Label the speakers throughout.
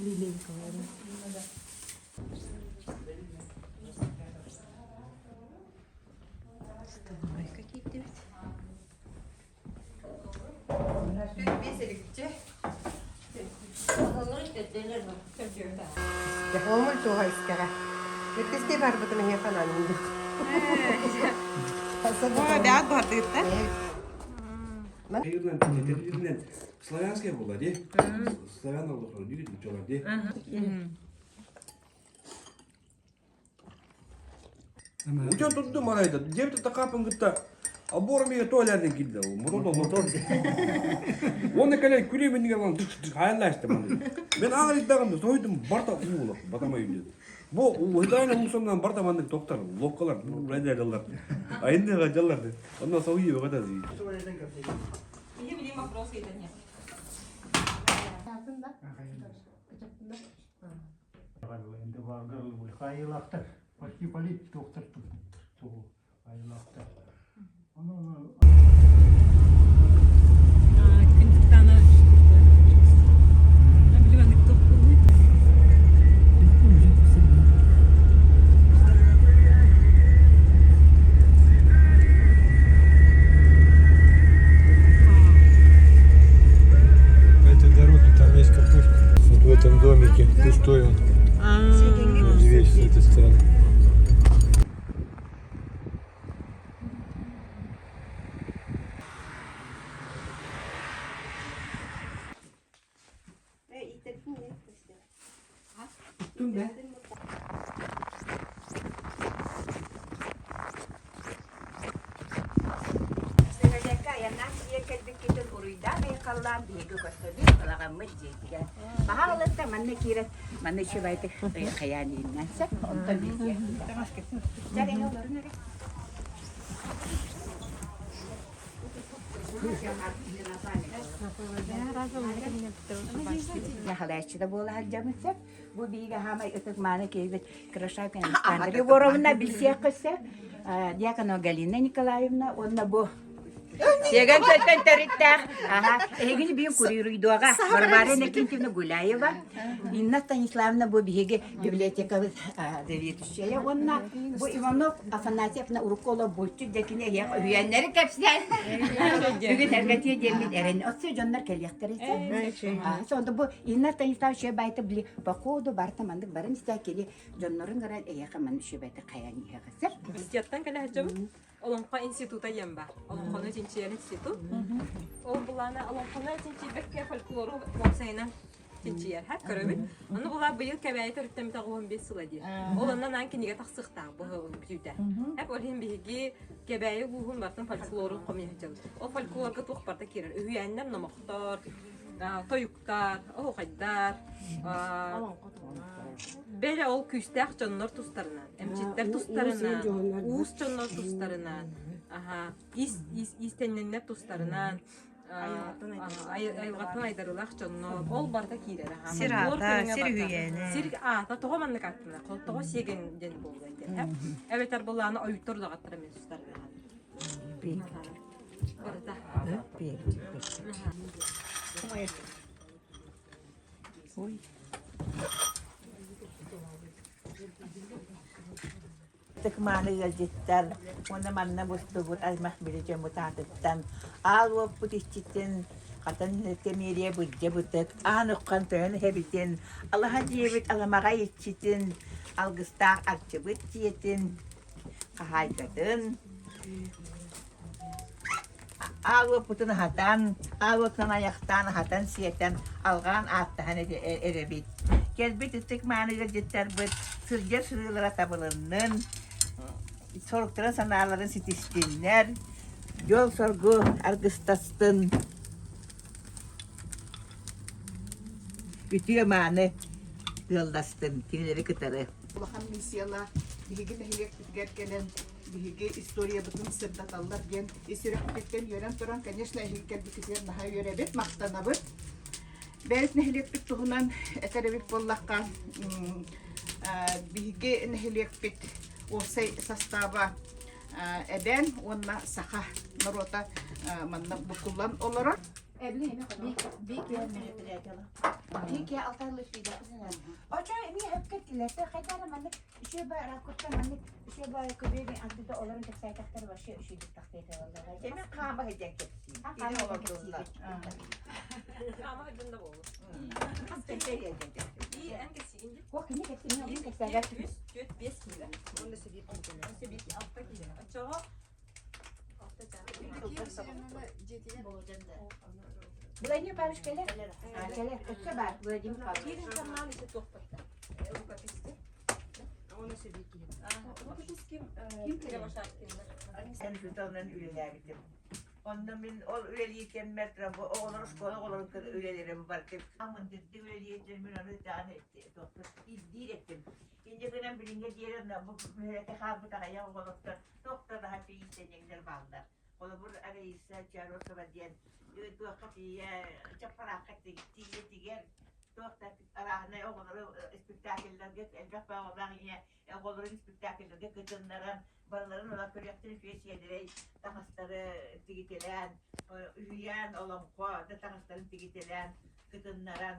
Speaker 1: Лилия Николаевна. Столовайка киирдибит.
Speaker 2: Омул туоха искэҕэ. Өттүстей барбытым эһиэхэ анаан
Speaker 3: Бэҕэт баһардыгытта.
Speaker 4: Славянская була ди. Славян олохор дии дучалар ди. Уча турдум арайда. Дебит такапын кытта Обор миге туалерден килде. Мотор мотор. Оны кэлэн күлүү минниге алан хайаллаашты маны. Мен аңыр иддагым сойдум барта уулак батамай үйдө. Бу уйдаан улусамнан барта маннык токтар, локкалар, райдалар. Айынды гаджалар. Онно соуйу гада зи.
Speaker 5: Почти болит доктор айылаахтар.
Speaker 6: По этой дороге там есть картошка. Вот в этом домике пустой он. Дверь с этой стороны.
Speaker 7: Сыһылекка айаннаан тиийэн кэлбиккитин уруйдаан айхаллаан биһиги көрсөбүт балаҕаммыт дьиэтигэр. Баһаалыста манна киирэн манна үчүгэйдик хайаан ииннэн сөп онтон билсиэ. Дьэ эһэ олорун эрэ. Нахалааччыта буола сылдьабын сөп. Бу биһиги хаамай ытык-мааны киһибит Крашакин Александр Егоровна билсиэххэ сөп. Дьяконова Галина Николаевна уонна бу Сиэгэн көтөн төрүттээх аха эһигини биир курируйдуоҕа Варвара Иннокентьевна Гуляева Инна Станиславовна бу биһиги библиотекабыт заведующая уонна бу Иванов Афанасьевна урукку олох булчут дьэкини эһиэх үһүйээннэри кэпсээн бүгүн эргэтиэ диэммит эрэн отсө дьоннор кэлиэхтэрэ сонда бу Инна Станиславовна үчүгэй били по ходу барыта маннык барын истэ кини дьоннорун көрөн эйиэхэ маннык үчүгэйдик хайан иһэҕэ
Speaker 3: Университеттан кэлэ сылдьабыт. Олоҥхо института диэн баар. Олоҥхону чинчийэр институт. Ол былаана олоҥхону чинчийбэккэ фольклору уопсайынан чинчийэр ха көрөбүт. Ону була быйыл Кэбээйи төрүттэммитэ 15 сыла диир. Ол онон аан кинигэ тахсыахтаах бу бүтүүтэ. Эп ол иһин биһиги Кэбээйи улууһун бартын фольклорун хомуйа сылдьабыт. Ол фольклорга туох барыта киирэр. Үһүйээннэр, номохтор, тойуктар, оһуохайдар, бэрэ ол күүстээх дьоннор тустарынан, эмчиттэр тустарынан, уус дьоннор тустарынан, аха, ис иистэннэннэр тустарынан, айылҕаттан айдарыылаах дьоннор, ол барыта киирэр.
Speaker 8: Сир аата, сир үһүйээнэ.
Speaker 3: Сир аата тоҕо маннык ааттанар? Тоҕо сиэгэн диэн буолла диэн. Эбэтэр былааны ойуттар удаҕаттара мен тустарынан. Барыта.
Speaker 7: Ытык-мааны ыалдьыттар уонна манна мустубут аймах били дьоммут аатыттан аал уоппут иччитин хатан тэмиэрийэ быдьа бытык аан уххан тойон эһэбитин алаһа дьиэбит аламаҕай иччитин алгыстаах арчыбыт дьиэтин хаһаайкатын Аал уоппутун аһатан, аал уотунан айахтаан аһатан-сиэтэн, алҕаан ааттаһан эрэбит. Кэлбит ытык мааны ыалдьыттарбыт сылдьар сырыылара табылыннын, соруктарын санааларын ситистиннэр, дьол-соргу аргыстастын, үтүө-мааны ыалластын кинилэри кытары.
Speaker 9: Улахан миссиялаах биһиги нэһилиэкпитигэр кэлэн биһиги историябытын сырдаталлар диэн ис сүрэхпититтэн үөрэн туран, конечно, эһиги кэлбиккитигэр наһаа үөрэбит, махтанабыт. Бэйэбит нэһилиэкпит туһунан этэр эбит буоллахха, биһиги нэһилиэкпит уопсай састааба эбээн уонна саха норуота манна буккуллан олорор.
Speaker 7: Очо эми хөпкө тилерде хайдара маннык үчүгэй ракурста маннык үчүгэй көбүөбү антыда олорун кэпсээтахтар вообще үчүгэй тахтыйталаллар.
Speaker 10: Эми хаама сылдьан кэпсиин. Кини олордуллар.
Speaker 3: Хаама сылдьан да буолуо. И эн кэпсиигин дии.
Speaker 7: О, кини кэпсиин, мин кэпсээбэт.
Speaker 3: 3, 4, 5 киилэ. Уонна сэбиэт киилэ. Сэбиэт 6 киилэ. Оччоҕо
Speaker 7: Владимир Павлович кэлэр? Кэлэр. Өссө баар Владимир Павлович.
Speaker 3: Киирин самаан ise туохпатта. Рукописти. Рукопись ким?
Speaker 10: Эн учууталынан үлэлээбитим. Онно мин ол үлэлиир кэммэр оҕолор школа оҕолорун кытта үлэлэрим барытын амындырдыы үлэлиирдэр мин ону даҕаны ирдиир этим. Инньэ гынан билиҥҥэ диэри бу мүһэлэкэ хаалбыт аҕыйах оҕолортон туох да наһаа иистэнньэҥнэр бааллар. Холобур, Раиса Чаросова диэн туохха тиийэ чаппараахха тиийэ тигэр туох да арааһынай оҕолору спектакльларга элбэх баҕалаах ийэ оҕолорун спектакльларга кытыннаран барыларын ыла көрүөхтэрин үчүгэй сиэдэрэй таҥастары тигитэлээн үһүйээн олоҥхо да таҥастарын тигитэлээн кытыннаран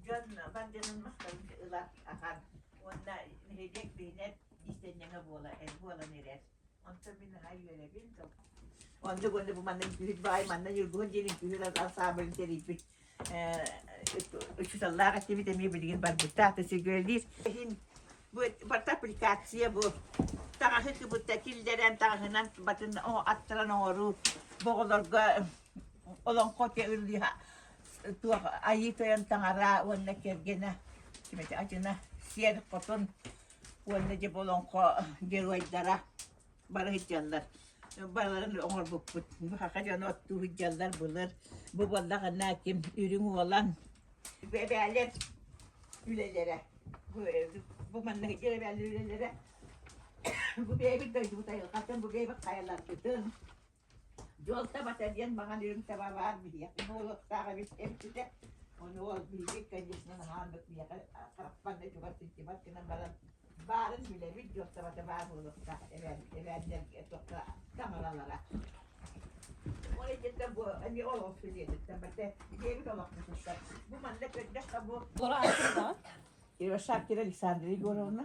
Speaker 10: дьон бар дьонун махталын ылар ахан уонна нэһилиэк биһинэр иистэнньэҥэ буола буолан эрэр онтон мин наһаа үөрэбин оннук уонна бу манна үҥкүүһүт баай манна ньургуһун диэн үҥкүүһүт ансаамбылын тэрийбит учууталлаах этибит эмиэ билигин барбыта аты сиргүөлиир иһин бу барыта аппликация бу таҥаһы кыбыта киллэрэн таҥаһынан батын аттаран оҥоруу боҕолорго олоҥхо ыллыһа туох айыы тойон таҥара уонна кэргэнэ адьына сиэр хотун уонна дьэ бу олоҥхо геройдара бары сылдьаллар. Барыларын оҥорбуппут. Саха дьоно оттуу сылдьаллар былыр. Бу буоллаҕына ким үрүҥ уолан эбээлэр үлэлэрэ. Бу манна сылдьар эбээлэр үлэлэрэ. Бу бэйэбит дойдубут айылҕатын, бу бэйэбит хайаларбытын Дьол табата диэн маҥан үрүҥ таба баар биһиэхэ буолуохтаах эбит эбитэ. Ону ол биһиги, конечно, наһааннык миэхэ харахпар да чугас сылдьыбат гынан баран баарын билэбит, дьол табата баар буолуохтаах эбээн эбээннэргэ туохха таҥаралара. Ол итинтэн бу эмиэ олох сүлүөтүттэн барыта дьиэбит олохпутуттан. Бу манна көрдөххө бу Кировошапкина Александра Егоровна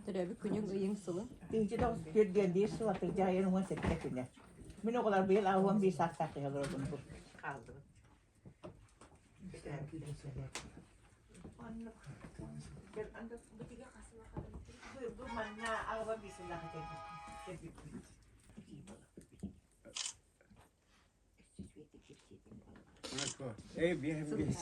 Speaker 3: Төрөөбүт күнүҥ, ыйыҥ, сылыҥ?
Speaker 10: 1941 сыл атырдьах ыйын 17 күнэ. Мин оҕолор быйыл 81 саастаах киһи олоробун бу хааллыбыт. Бу манна 81 сыллаах кэлбиппит.
Speaker 4: Эй, биэһим биэс.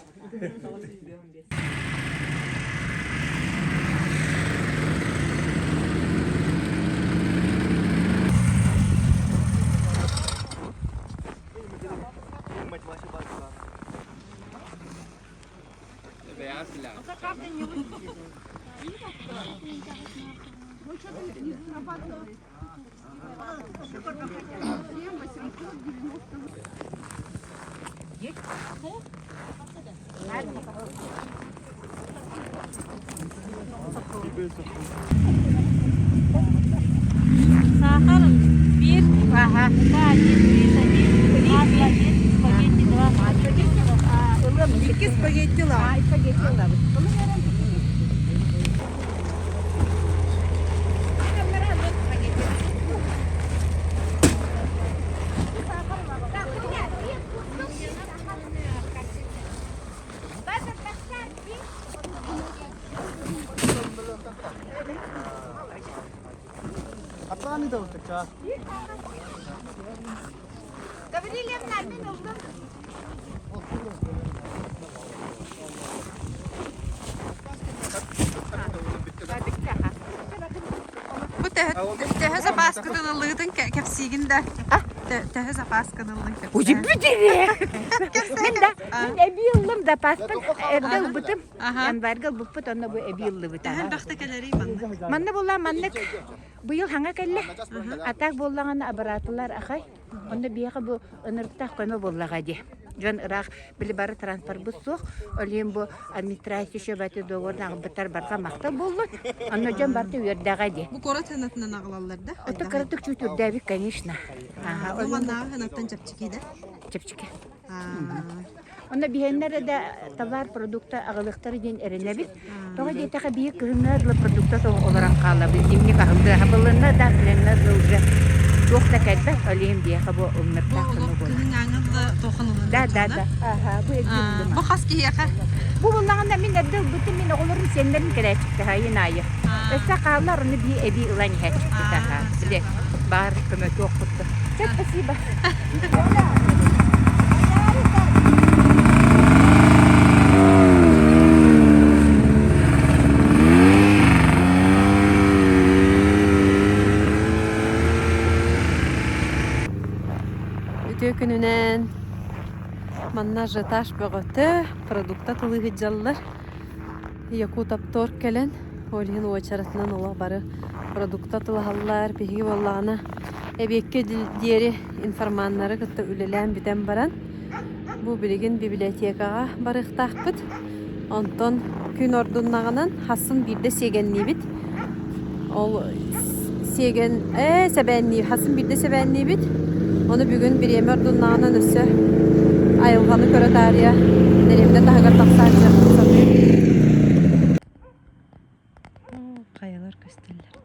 Speaker 1: Сахар биир, один, один, масло один, спагетти два.
Speaker 2: Икки спагетти ла.
Speaker 7: Спагетти ылабыт.
Speaker 9: Гаврилевна, мин ыллым.
Speaker 3: Бу төһө запаскытын ыллыгытын кэпсиигин да? Төһө запаскын ыллыҥ
Speaker 7: Узи бүдүрэ. Мин да мин эбии ыллым запаспын эрдэ ылбытым. Январьга ылбыппыт онно бу эбии ыллыбыт.
Speaker 3: Төһө элбэхтэ кэлэрий манна?
Speaker 7: Манна буолла маннык быйыл хаҥа кэллэ. А так буоллаҕына абыраатылар ахай. Онно биһиэхэ бу ынырыктаах көмө буоллаҕа дии. Дьон ыраах били бары транспорпут суох. Ол иһин бу администрация шөбөтү договорун аҕалбыттар барҕа махтал буоллун. Онно дьон барыта үөрдэҕэ дии.
Speaker 3: Бу куорат сыанатынан аҕалаллар да?
Speaker 7: Ото кыратык чуть үрдээбит, конечно.
Speaker 3: Ага, маннааҕы сыанаттан чэпчэки да?
Speaker 7: Чэпчэки. Онно биһиэннэр да товар продукта аҕалыахтара диэн эрэнэбит. Тоҕо диэтэхэ биир кыһыҥҥа дылы продукта суох олорон хаалабыт. Зимник аһыллыа хабыллынна да кыһыҥҥа дылы уже туох да кэлбэт. Ол иһин биһиэхэ бу ылыныктаах
Speaker 8: Бу
Speaker 7: кыһын буолар.
Speaker 8: кыһын ааҥылла туохан ылынна
Speaker 7: Да, да, да. Аха, бу эрдэ ыллым.
Speaker 8: Бу хас киһиэхэ?
Speaker 7: Бу буллаҕына мин эрдэ ылбытым, мин оҕолорум сиэннэрин кэлээччиктэһэ айын аайы. Өссө хааллар, ону бии эбии ылан иһээччикпит аха. Били баар көмөтүөх курдук. Чэ, спасибо.
Speaker 3: Үтүө күнүнэн манна ажиотаж бөҕөтө, продукта тылыы сылдьаллар. Якутопторг кэлэн, ол иһин уочаратынан олох бары продукта тылаһаллар. Биһиги буоллаҕына эбиэккэ диэри информаннары кытта үлэлээн бүтэн баран, бу билигин библиотекаҕа барыахтаахпыт. Онтон күн ордуннаҕынан хассын биирдэ сиэгэнниибит. Ол сиэгэн ээ сэбээннии хассын биирдэ сэбээнниибит. Ону бүгүн бириэмэ ордуннаҕынан өссө айылҕаны көрө таарыйа дэриэбинэ таһыгар тахсааччы сатыыр. Хайалар көстөллөр.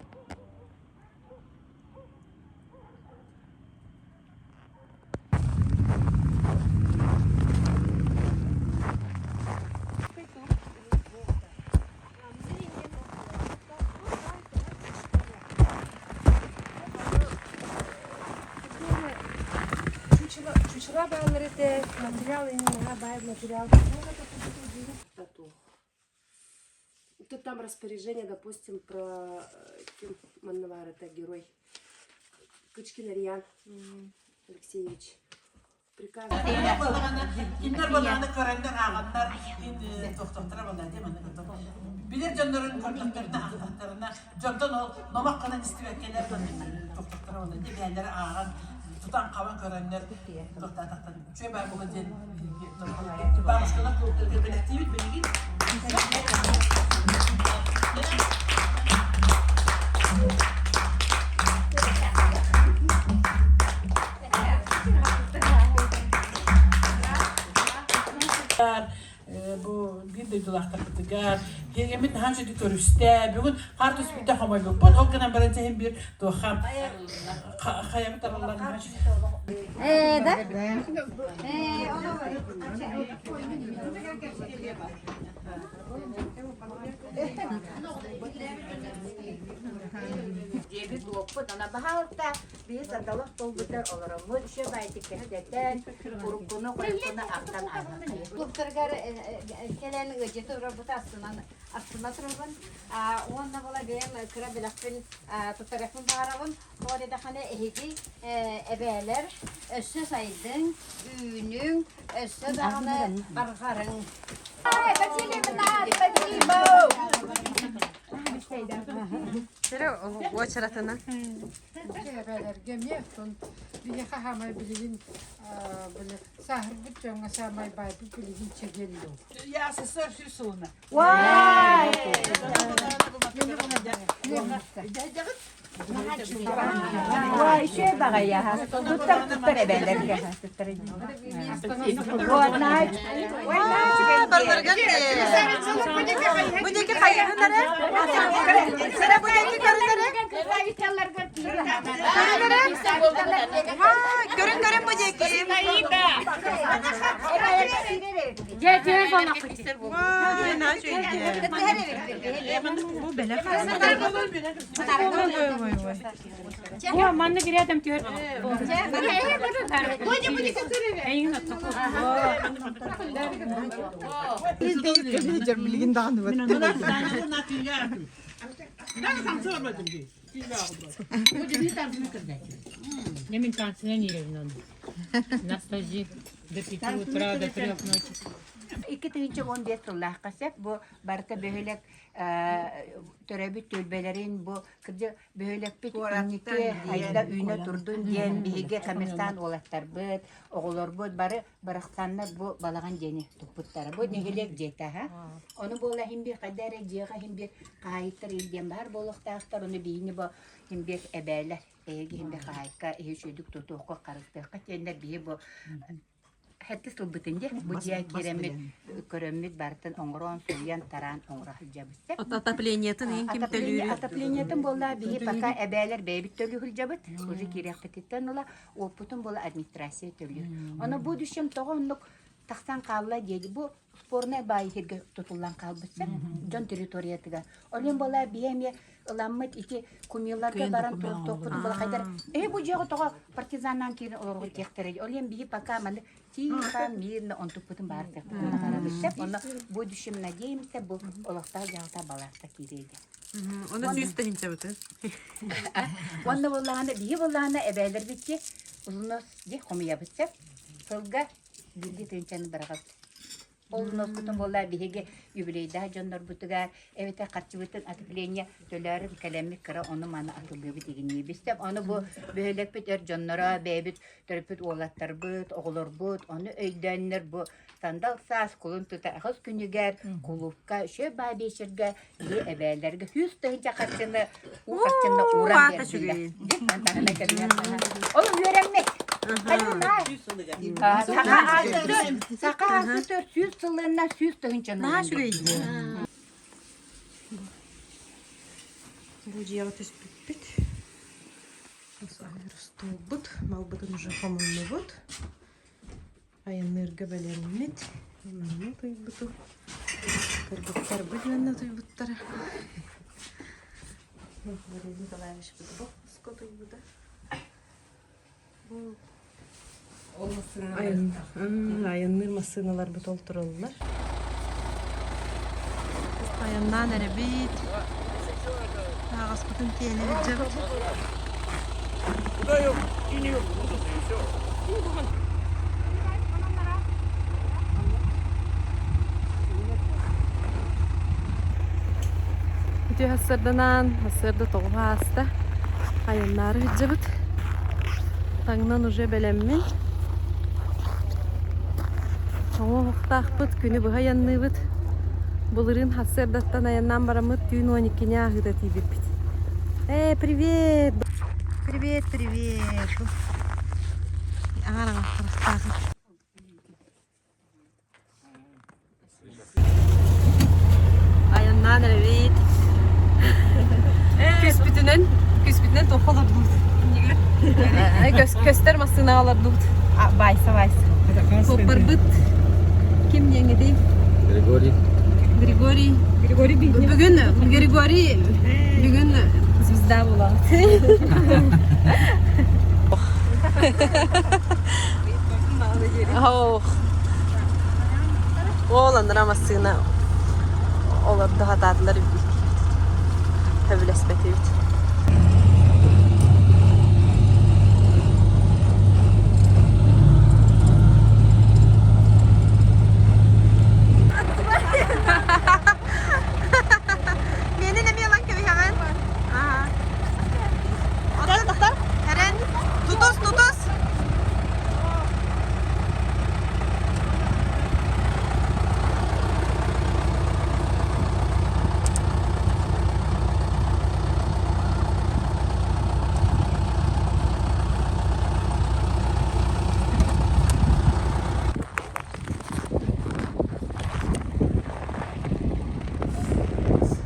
Speaker 2: Чучела баалар этэ, материал именно баай материал. Тут там распоряжение, допустим, про ким манна это герой Кычкин Ариан Алексеевич. Приказ.
Speaker 11: Кинилэр балааны көрөннөр ааҕаннар тохтохторо балаа дии маннык билэр дьоннорун көрдөхтөрүнэ аахтахтарына дьонтон ол номох гынан истибэккэлэр тохтохторо балаа дии бэйэлэрэ ааҕан тутан хабан көрөннөр тохтоотохтор үчүгэй баар буолла диэн бабушкалар клубтарга бэлэхтиибит билигин Бу биир дойдулаахтарбытыгар киэргэммит наһаа үчүгэй көрүстэ. Бүгүн хаар түспүтэ хомойбуппут. Ол гынан баран сиһин биир туохха хайабыт арыллан
Speaker 1: Ээ да?
Speaker 7: Диэбит уоппут, ана баһаалта Биир сандалах буолбуттар олороммут үчүгэй баайдык кэпсэтэн, уруккуну хойуккуну ахтан ааһыаххайын.
Speaker 1: Клубтарыгар кэлэн ыалдьыты турарбыта астынан астына турабын. Уонна була бэйэм кыра бэлэхпин туттарыахпын баҕарабын. Тоҕо диэтэххинэ эһиги эбээлэр өссө сайдыҥ, үүнүҥ, өссө даҕаны барҕарыҥ. Спасибо!
Speaker 3: Сэрэ уочаратына.
Speaker 12: Эбээлэргэ эмиэ оттон биһиэхэ хаамай билигин били сааһырбыт дьоҥҥо саамай баайбыт билигин чэгиэн дуу.
Speaker 11: Я СССР сүүс сылына.
Speaker 7: Ой, үчүгэй баҕайы туттар туттар эбээлэргэ туттар
Speaker 8: Барыларыгар Бу диэки хайыһын эрэ? Сэрэ бу диэки көрүн эрэ? Көрүн эрэ? Көрүн көрүн бу диэки. Бу бэлэх.
Speaker 1: О, манна рядом түһэр.
Speaker 9: Билигин даҕаны
Speaker 1: Мен танцынан ирэбин оны. Настази до 5 утра, до 3 ночи.
Speaker 7: 2015 сыллаахха сөп бу барыта бөһүөлэк төрөөбүт түөлбэлэрин бу кырдьык бөһүөлэкпит инники айда үүнэ турдун диэн биһиги коммерсант уолаттарбыт, оҕолорбут бары барахсаннар бу балаҕан дьиэни туппуттара. Бу нэһилиэк дьиэтэ аһа. Ону буола иһин биир хайда эрэ дьиэҕэ иһин биир хаһаайыттар илдьэн баар буолуохтаахтар. Ону биһини бу иһин биир эбээлэр эһиги иһин биир хаһаайка иһи үчүгдүк тутуохха, харыстыахха диэннэр биһи бу. Хэттис ылбытын дии. Бу дьиэ киирэммит, көрөммүт барытын оҥорон, суруйан, тараан оҥоро сылдьабыт.
Speaker 3: Отоплениетын иһин ким төлүүрүй?
Speaker 7: Отоплениетын буолла биһи пока эбээлэр бэйэбит төлүү сылдьабыт. Уже киириэхпититтэн ыла уоппутун буола администрация төлүүр. Ону будущем тоҕо оннук тахсан хаалла диэди бу спорнай баай сиргэ тутуллан хаалбыт сир дьон территориятыгар. Ол иһин буола биһи эмиэ ыламмыт ити кумиларга баран туруктуохпутун буола хайдар эһи бу дьиэҕэ тоҕо партизаннаан киирэн олорбут диэхтэрэ ол иһин биһи пока маны тихо мирно онтукпутун баар кыахпытын баҕарабыт сөп онно будущем надеемся бу олохтоох дьаһалта баласта киириэ диэн
Speaker 3: Оны сүүс тыһыынчабытын.
Speaker 7: Уонна буоллаҕына биһи буоллаҕына эбээлэрбитки улунос ди хомуйабыт сөп сылга биирдии тыһыынчаны быраҕабыт Ол носкутун буолла биһиги юбилейдаах дьоннорбутугар эбэтэр харчыбытын отопление төлөөрү кэлэммит кыра ону-маны атыллыыбыт игинниибит. Ону бу бөһүөлэкпит эр дьонноро, бэйэбит төрөппүт уолаттарбыт, оҕолорбут ону өйдөөннөр бу сандал саас кулун тута аҕыс күнүгэр кулуупка үчүгэй баа биэчэргэ биһи эбээлэргэ 100 тыһыынча харчыны уу харчыны ууран биэрдилэр. Ол үөрэммит. Саха аасытыр 100 сылына 100 тыһыынчаны.
Speaker 3: Наһаа үчүгэй дии. Бу дьиэҕэ түспүппүт. Устуубут, малбытын уже хомуннубут. Айанныырга бэлэммит. Манна утуйбутум. Кыргыттарбыт манна утуйбуттара. Валерий Николаевич бу утуйбута. Айанныыр массыыналарбыт ол тураллар. Айаннаан эрэбит. Ааҕаспытын тиэнэбит дьабыт. Үтүө сарсыарданан, сарсыарда тоҕуһа ааста. Айаннаары сылдьабыт. Таҥнан уже бэлэммин. Оҥоһуктаахпыт, күнү быһа айанныыбыт. Былырыын сарсыардаттан айаннаан бараммыт түүн 12-ни ааһыыта тиийбиппит. Ээ, привет! Привет, привет! Аҥар аҥар харахтаахын. Айаннаан эрэбит. Күспүтүнэн, күспүтүнэн туохха олордубут? Көстөр массыынаҕа олордубут. Байса, байса. Суоппарбыт ким диэҥҥитий?
Speaker 13: Григорий.
Speaker 3: Григорий. Григорий Бүгүн Григорий бүгүн звезда буолаҕыт. Ох. Ол анара массыына олордо хатаатылар Сөбүлэспэтибит. Менин эмиэ ылан кэбиһэҕин. Аха. Оттон Эрэн, тутус, тутус.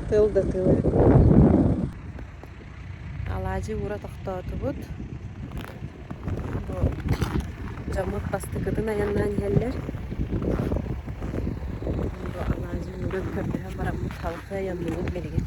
Speaker 3: Тыл да тыл. Алаадьы уура тохтоотубут. Бу дьоммут бастакытын айаннаан иһэллэр. Бу алаадьы ууран көрдөһөн бараммыт халҕыы айанныыбыт билигин.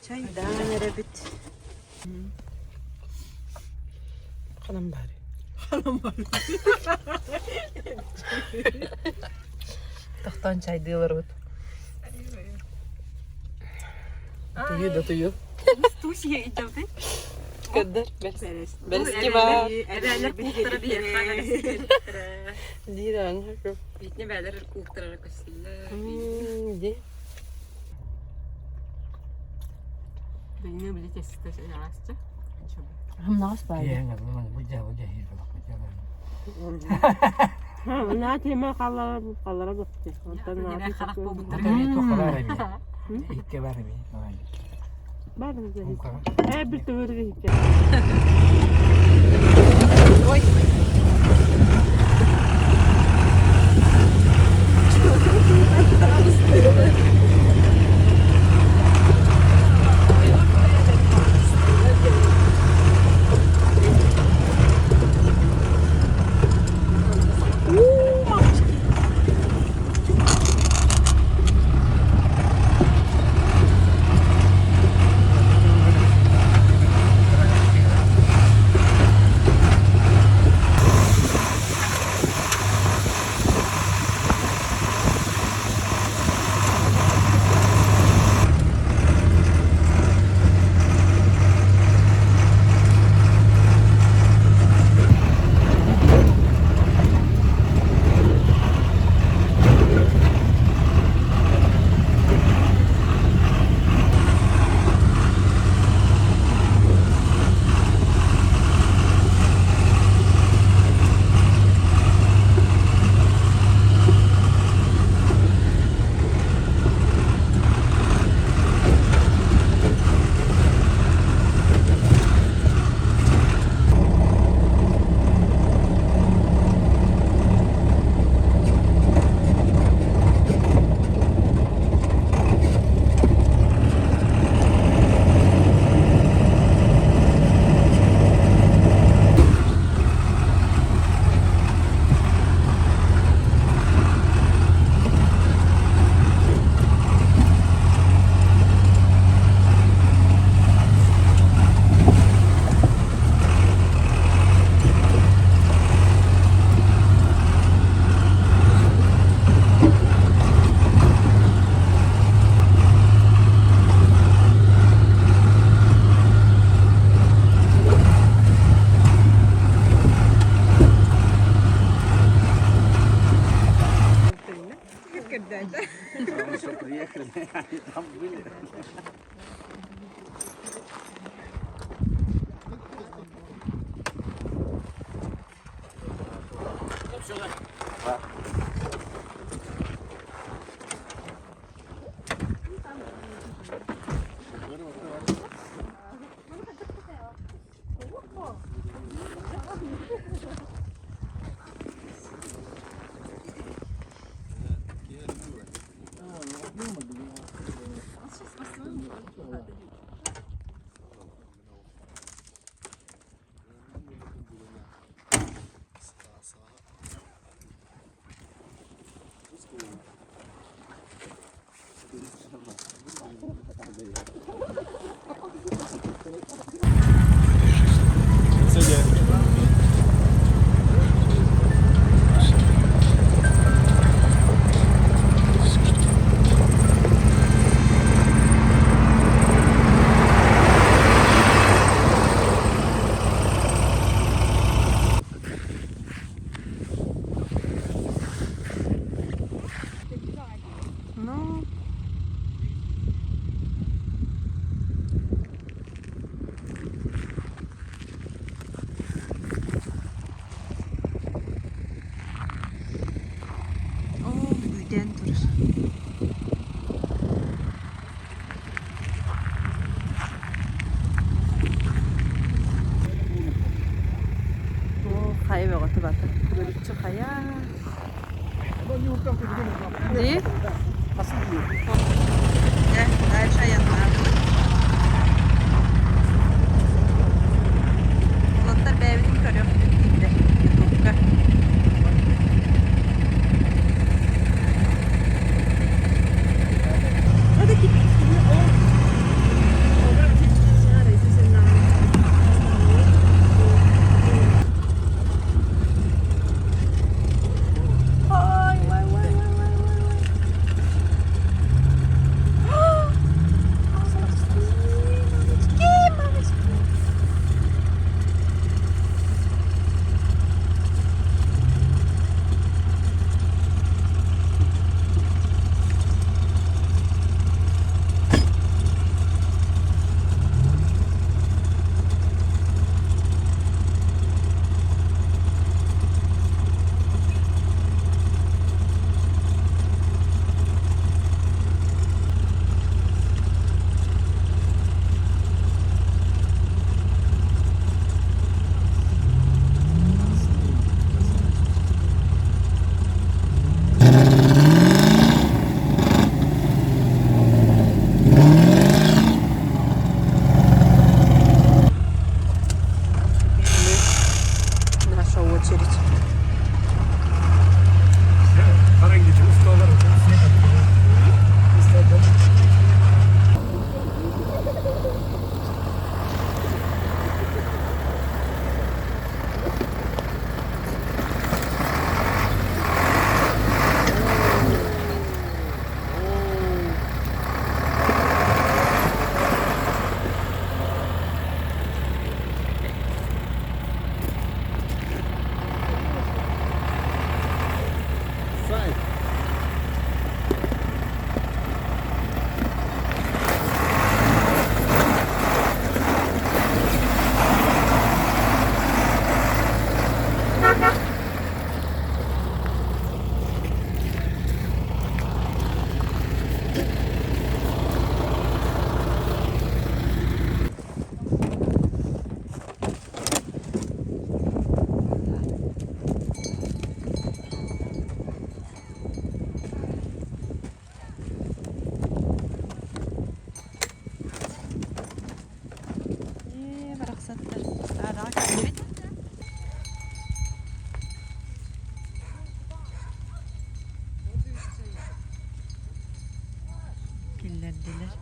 Speaker 8: Чайдаан эрэбит.
Speaker 11: Ханан баары. Ханан баары.
Speaker 8: Тохтоон чайдыыларбыт. Тую да тую.
Speaker 3: Тусия идёт.
Speaker 8: Көдөр. Бэрэски бар.
Speaker 3: Эбээлэр кууктара биһиэхэ бэрэски.
Speaker 8: Диир аҥа.
Speaker 3: Битне бээлэр кууктара көстүллэр.
Speaker 8: Ди.
Speaker 3: Билне биле тесте жарасчы.
Speaker 8: Хамнаас баар.
Speaker 11: Наа тема халлара халлара бахты. Онтон наа
Speaker 3: Харах буолбуттар.
Speaker 5: Икке бар эми.
Speaker 11: Бар Э bir төгөргө хикке.
Speaker 8: Ой.
Speaker 13: Приехали, они там были.
Speaker 8: Ну. Оо, үүтэн турар. Оо, хайа бөҕөтө бата. Бөрүччү хайа. Дии? Дьэ, дальше айаннаатыбыт. Уолаттар бэйэбитин көрүөхпүт дииллэр ютубка. сэҥээрдилэр.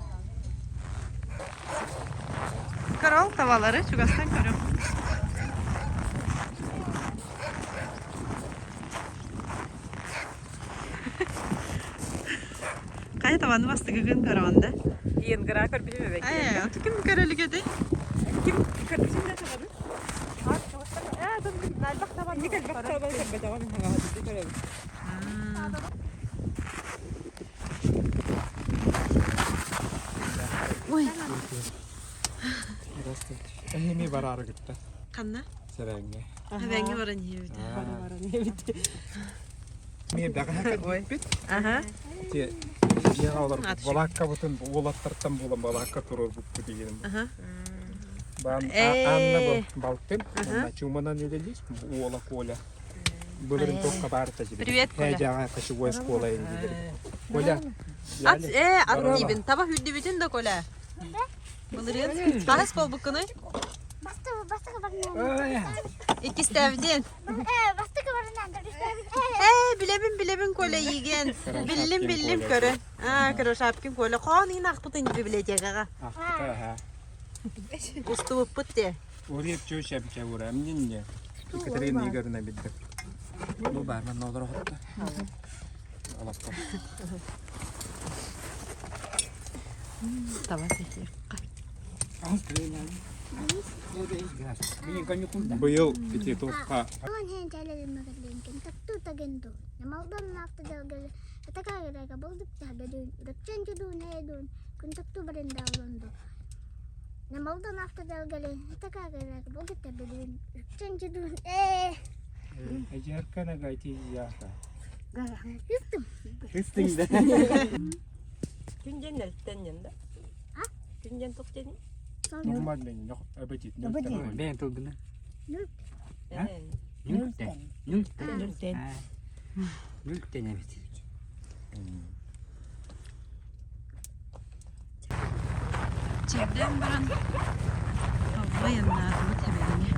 Speaker 8: Көрөҥ табалары чугастан көрөҥ. Хайа табаны бастакыгын көрөҕүн да?
Speaker 3: Иенгра көрбүтүм эбэккэ.
Speaker 8: Ээ, оту ким көрөлүк этэй?
Speaker 3: Ким көрбүтүм да табаны? Инник элбэх табаны көрбөтөҕүм хаҥаһытыты көрөбүт.
Speaker 8: Ой.
Speaker 6: Эһими бараары гытта.
Speaker 8: Ханна?
Speaker 6: Сэбэҥҥэ.
Speaker 8: Эбэҥҥэ баран иһэбит.
Speaker 3: Баран иһэбит.
Speaker 6: Мие бэҕэһээ кэлбиппит.
Speaker 8: Аха.
Speaker 6: Те дьиэҕэ олорбут балааккабытын уолаттартан булан балаакка туруорбуппут диэн.
Speaker 8: Аха.
Speaker 6: Баан
Speaker 8: Э.
Speaker 6: Анна бу балтым, уонна чуманан үлэлиир, уола Коля. Былырын туохха баар тажибит.
Speaker 8: Привет, Коля.
Speaker 6: Хээдьэҕэ кочевой школа индилер. Коля.
Speaker 8: Ат, э, ат диибин. Таба хүрдүбүтүн да, Коля. Былырыын хаһыс буолбуккунуй? Иккистээбитин. Ээ, билэбин, билэбин, Коля иигэн. Биллим, биллим, көрө. Аа, Кырошапкин Коля. Хоон иин ахпытын библиотекаҕа.
Speaker 6: Ахпыта,
Speaker 8: Устубуппут де.
Speaker 6: Уреп чөчө бичэ ура минне. Екатерина Игоревна билдик. Бу бар мен олор хотта. Алапка.
Speaker 8: Таба сехиэххэ.
Speaker 6: Быйыл ити туохха
Speaker 3: Күн диэн нэлтэн диэн да? Күн диэн туох диэний?
Speaker 5: Бэйэн тылгына. Нүлтэн. Нүлтэн. Нүлтэн эбит.
Speaker 8: Чэйдээн баран айаннаатыбыт эбэҥҥэ.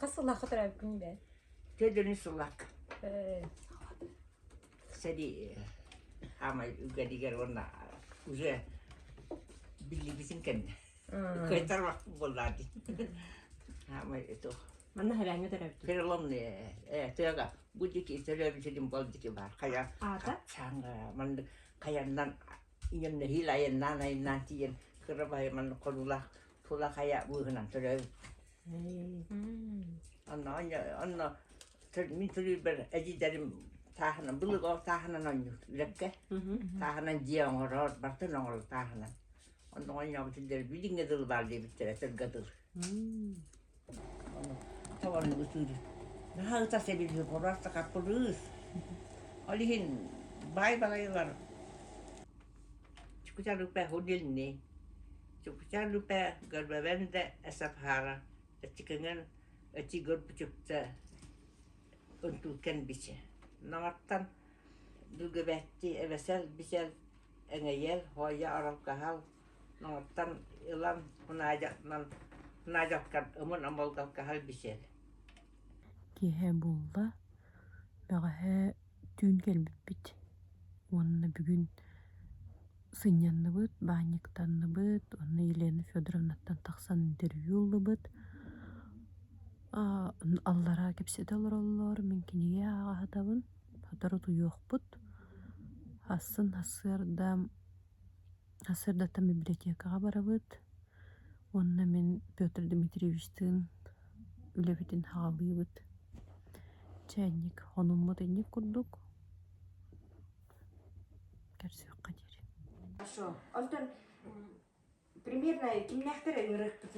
Speaker 3: Хас сыллаахха төрөөбүккүн бээ?
Speaker 10: Төдөнү сыллаах. Сэрии хаамай үгэнигэр уонна уже биллибитин кэннэ. Кыайтар вакыт буоллаа дии. Хаамай это
Speaker 3: Манна хэрэҥҥэ төрөөбүт.
Speaker 10: переломный э тыага бу дики төрөөбүтүн бол дики бар хайа
Speaker 3: Аата?
Speaker 10: хатсаанга маннык хайаннан ийэм нэһиил айаннаан айаннаан тиийэн кыра баайы маннык хонуулаах тула хайа быыһынан төрөөбүт. Онно онно мин төрүүрбэр эдьиийдэрим тааһынан былыр ол тааһынан оонньуур үлэккэ тааһынан дьиэ оҥорор барытын оҥорор тааһынан онно оонньообут сирдэр билиҥҥэ дылы баар диэбиттэрэ тырга дылы Табаны ытыыр наһаа ытас эбит просто хаппырыыс ол иһин баай балайылар Чукучалупа худилни Чукучалупа горбавенда эсапхара Ачыкыҥан ачигор бучукта унтуукен биче Наҥаттан дүлгүбээтти эбэсэл бисэл эҥэйэл хоойо оролкаһал Наҥаттан ылан хунаадьатынан хунаадьалкар ымын омолгалкаһал бисэл
Speaker 8: Киэһэ буолла. Бэҕэһээ түүн кэлбиппит уонна бүгүн сынньанныбыт, баанньыктанныбыт уонна Елена Федоровнаттан тахсан интервью ыллыбыт. Аллараа кэпсэтэ олороллор, мин кинигэ ааҕа сытабын, сотору утуйуохпут. Ахсын сарсыарда сарсыардаттан библиотекаҕа барабыт уонна мин Петр Дмитриевичтыын үлэбитин саҕалыыбыт. Чээнньик хонуммут инник курдук көрсүөххэ диэри.
Speaker 1: Онтон примерно кимнээхтэр ыҥырыахпыт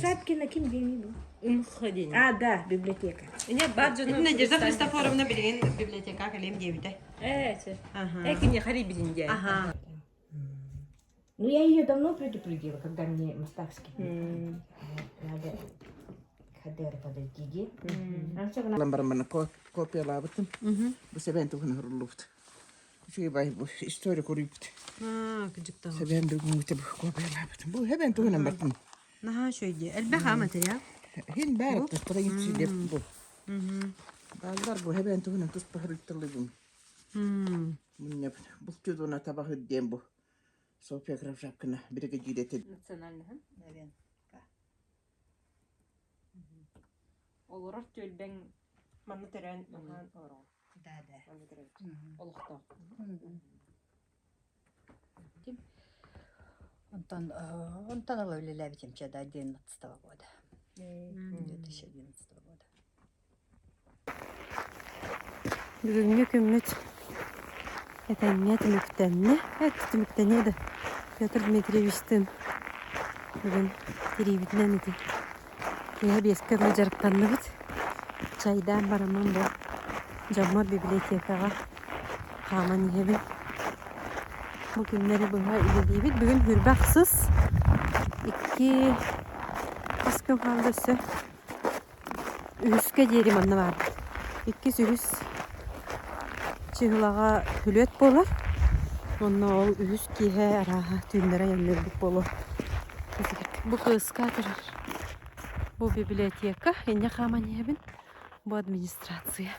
Speaker 7: Шапкина ким диэний бу?
Speaker 3: Умходин.
Speaker 7: А, да, библиотека.
Speaker 8: Надежда Христофоровна билигин библиотека кэлиэм диэбитэ.
Speaker 3: Ээ, чэ. Э, киниэхэ эрийбитин диэн.
Speaker 8: Аха.
Speaker 7: Ну, я ее давно предупредила, когда мне Мостовский. Надо ХДР подойти.
Speaker 9: Ламбармана копиялаабытым. Бу сэбэн туһун хуруллубут. Үчүгэй бай бу история куруйбут. Сэбэн бүгүҥҥүтэ бу копиялаабытым. Бу хэбэн туһунан бартым.
Speaker 8: Наһаа үчүгэй дии. Элбэх аа материал.
Speaker 9: Хин баар страницы бу. Бааллар бу хэбэн туһунан туспа хоруйталыгым. Мунньап булчудуна табаһыт диэн бу. Софья Кравжапкина биригэдьиирэтин.
Speaker 3: Национальныһын. Олорор түөлбэҥ манна төрөөн уһаан олороҕун.
Speaker 7: Да, да.
Speaker 3: Манна төрөөн. Олохтоох.
Speaker 7: Онтон онтон ыла үлэлээбитим чэ до 11 года. 2011 года.
Speaker 8: Бүгүҥҥү күммүт этэҥҥэ түмүктэннэ. Эт түмүктэниэ да Петр Дмитриевичтыын бүгүн тириибитинэн ити киэһэ биэскэ дылы дьарыктанныбыт. Чайдаан бараммын бу дьоммор библиотекаҕа хааман иһэбин. Бу күннэри быһа үлэлиибит. Бүгүн хүрбэ ахсыс икки хас күн хаалла өссө Үһүскэ диэри манна баарбыт. Иккис, үһүс чыһылаҕа күлүөт буолар. Уонна ол үһүс киэһэ арааһа түүннэри айанныырбыт буолуо. Бу кыыска турар. Бу библиотека, инньэ хааман иһэбин. Бу администрация.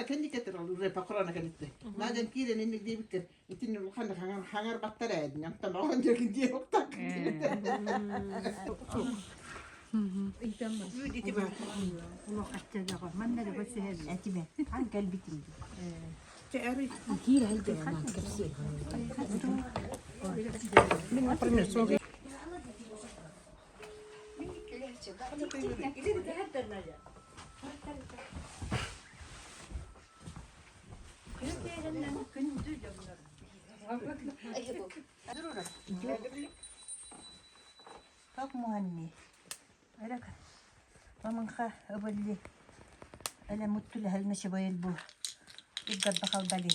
Speaker 9: Кэнникетер похорона кэлитте. Наден киирэн инник диэбиккэр итинни улахан хаҥар баттар ээдин антан оҕон дьэргин диэ уктак.
Speaker 7: Как муанни? Эрек мамынха ыбылли эле муттулэһэлмэ чыбайыл бу иггарбахалдали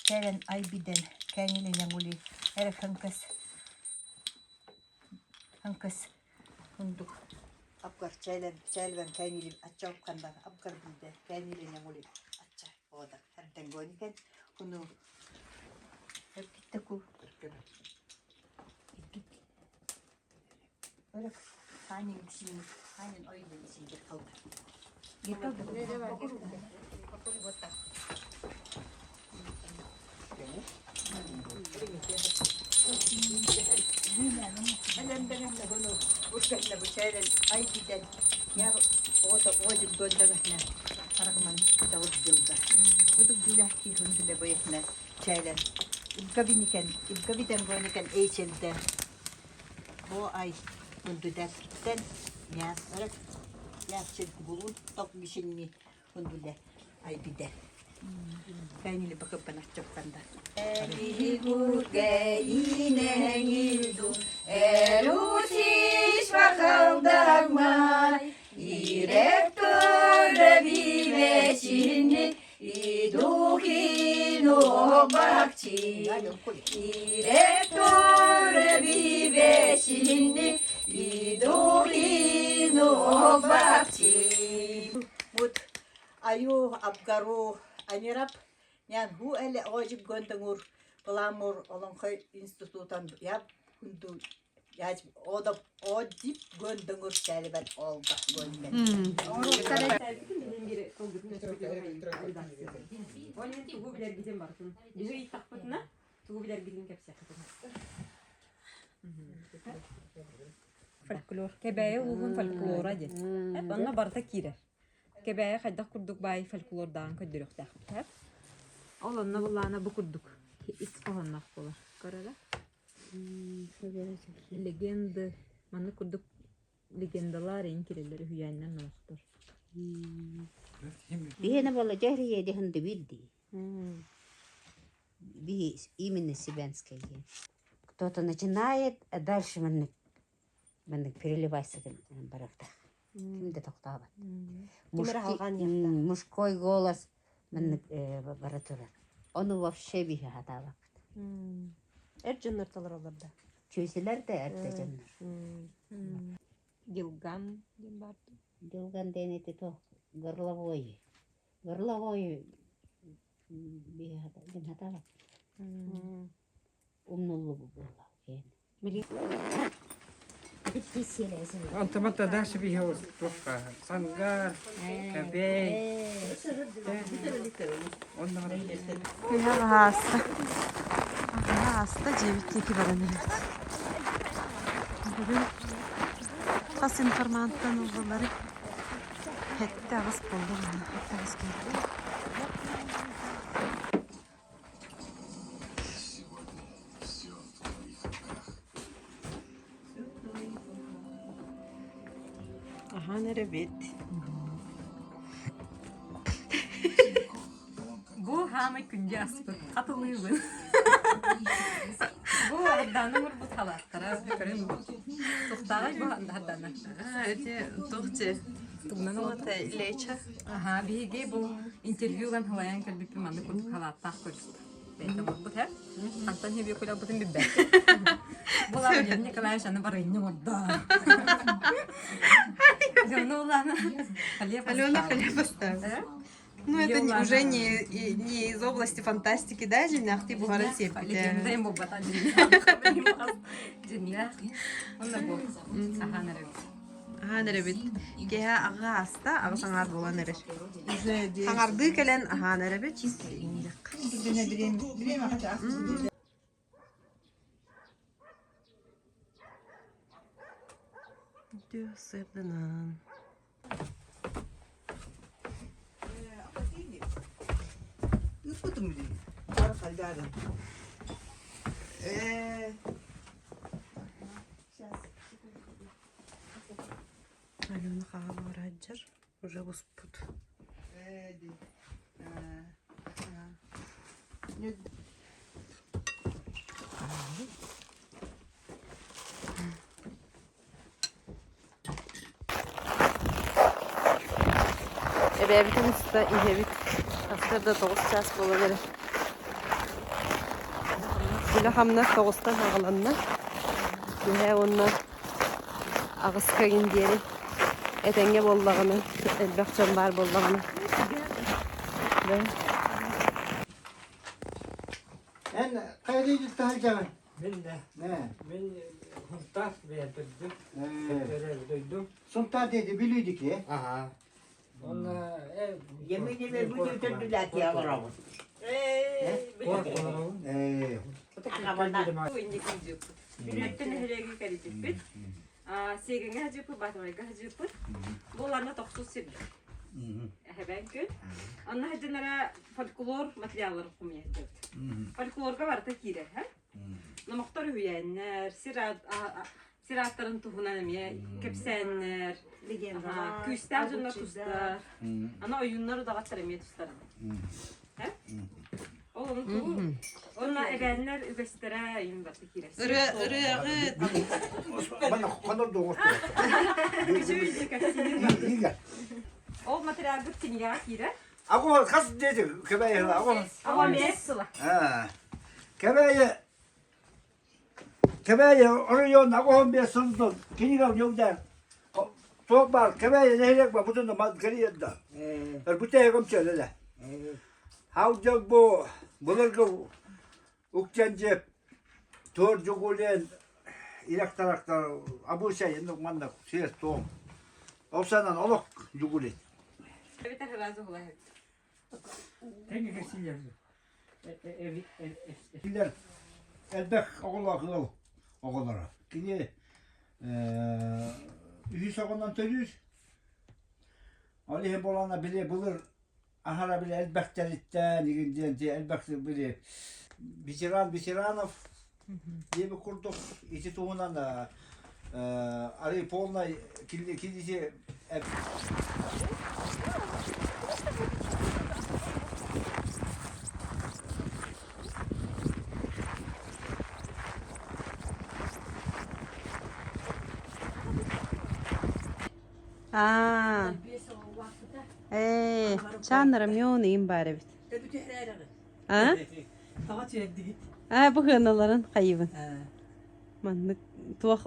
Speaker 7: кэлэн айбиден кэҥилинэҥули эрек ханкас ханкас Кундук апгар чээлэн чээлбэн кээнилим ачча уккандан апгар билде кээнилинэҥули ачча ода эрдэнгоникен куну эркиттеку Өрөк хаанин сиин хаанин ойдун сиигер калда. Айбиде Кайнили бакыппанахчаппанда. Аю Абгару Анирап нян ху эле ожип гонтоңур пламур олонхой институтан яп хунду
Speaker 14: О дип гөндөңүр тәлибәт олда гөннен.
Speaker 3: Тугу билэргитин барытын. Биһи ыйыттахпытына тугу билэргитин кэпсиэххитин. Фольклор. Кэбээйи улууһун фольклора диэн. Онно барыта киирэр. Кэбээйи хайдах курдук баай фольклордааҕын көрдөрүөхтээхпит. Ол онно буллаана бу курдук ис хоһоонноох буолар. Көрөрө. Легенды маннык курдук легендалар эйин кирэллэр үһүйээннэр номохтор.
Speaker 14: Биһиэнэ буолла дьэ диһин дибидди. Би именно Сибенская. Кто-то начинает, а дальше маннык маннык переливайся барахтах. Ким да тохтообот. Мужской голос маннык бара турар. Ону вообще биһи хатаабаппыт.
Speaker 8: Эр дьоннор толороллор да?
Speaker 14: Чүөсүлэр да эр да дьоннор.
Speaker 3: Дилган диэн баар дуу?
Speaker 14: Дилган диэн ити то горловой. Горловой биһи хатаабат. Умнуллубу буолла.
Speaker 6: Антымата дальше биһи туохха сангар, кэбэй.
Speaker 8: Күһэ аһааста. Аһааста дьиэбит диэки баран иһэбит. Бүгүн хас информанттан ыллылары 7-8 буолла 7-8 киһиттэн. Аһаан эрэбит.
Speaker 3: Бу хаамай күндү аспыт. Хатылыыбын. Бу Арданы урбут халааттара. Көрөн Тухтааҕай бу Ардана.
Speaker 8: Эти тухти.
Speaker 3: Тугунан
Speaker 8: Олата леча.
Speaker 3: Аха, биһиги бу интервью ылан халайан кэлбиппин маннык курдук халааттаах көрүстэ. Бэйэтэ оҥорбут һэ. Антон Хебекулябытын билбэт. Бу Владимир Николаевич аны барыынньа оҥордо. Дьону улаана хлеб
Speaker 8: Алена хлеб оставила. Ну, это не, уже не, не из области фантастики, да, Жинахти буһарын сиэппитэ.
Speaker 3: Легенда им буолбата Дьиннээх. Онно бу. Аһаан эрэбит.
Speaker 8: Аһаан эрэбит. Киэһэ аҕа ааста, аҕыс аҥаар буолан эрэр. Хаҥардыы кэлэн аһаан эрэбит. Сырдынан. Алена хаалараджар уже буспут. Эбээбитин уста иһэбит. Сарсыарда 9 чаас буолан эрэр. Үлэ-хамнас тоҕустан аҕаланна. Киэһэ уонна аҕыска игин диэри этэҥҥэ буоллаҕына, элбэх дьон баар буоллаҕына. Да.
Speaker 15: Эн хайа таһырдьаҕын?
Speaker 5: Мин да. Мин Сунтаар бэйэтэрдим. Дойдум.
Speaker 15: Сунтаар диэти Бүлүүдики.
Speaker 5: Аха. Онно
Speaker 10: Емин бу төрдүлэти олоробут.
Speaker 3: Бүлүүттэн нэһилиэги кэлиппит. Сиэгэҥҥэ садьыппыт, Баатабайга садьыппыт. Бу уларна тохсус сирдэр. Эһэбээн күн. Онно садьынара фольклор материалларын хомуйа сылдьабыт. Фольклорга барыта киирэр, һэ? Номохтор үһүйээннэр, сир сир ааттарын туһунан эмиэ кэпсээннэр, күүстээх дьоннор тустар, аны ойууннар удаҕаттар эмиэ тустар. Ол ону тугу Онно эбээннэр үгэстэрэ им барыта киирэр.
Speaker 8: Ырыа ырыаҕыт.
Speaker 3: Ол материалгыт кинигэҕэ киирэр.
Speaker 15: Аҕо хас диэти кэбээйи аҕо.
Speaker 3: Аҕо эмиэ сыла.
Speaker 15: Кэбээйи Кэбээйи оройуон 85 сылдон кинигэ дьылда туох баар Кэбээйи нэһилиэк ба бутун кэрийэрда. Бүтэһигим чөлөлө. Хаудьал бу былыргы Уктен диэп Туор Дьугулен. Ирактарактар абыычай иннук манна сиэр туом. Ол санан олох дьугулит.
Speaker 3: Эбитер сразу хулаһыт.
Speaker 15: Кинилэр элбэх оҕолоох ыал оҕолоро. Кини үһүс оҕонон төрүүр. Ол иһин буолана били былыр аһара били элбэхтэриттэн игин диэн элбэх били ветеран ветеранов диэбит курдук ити туһунан арый полный килити
Speaker 8: Аа. Ээ, чаан рамён иин баар эбит. А? Аа, бу хыаналарын хайыбын. Маннык туох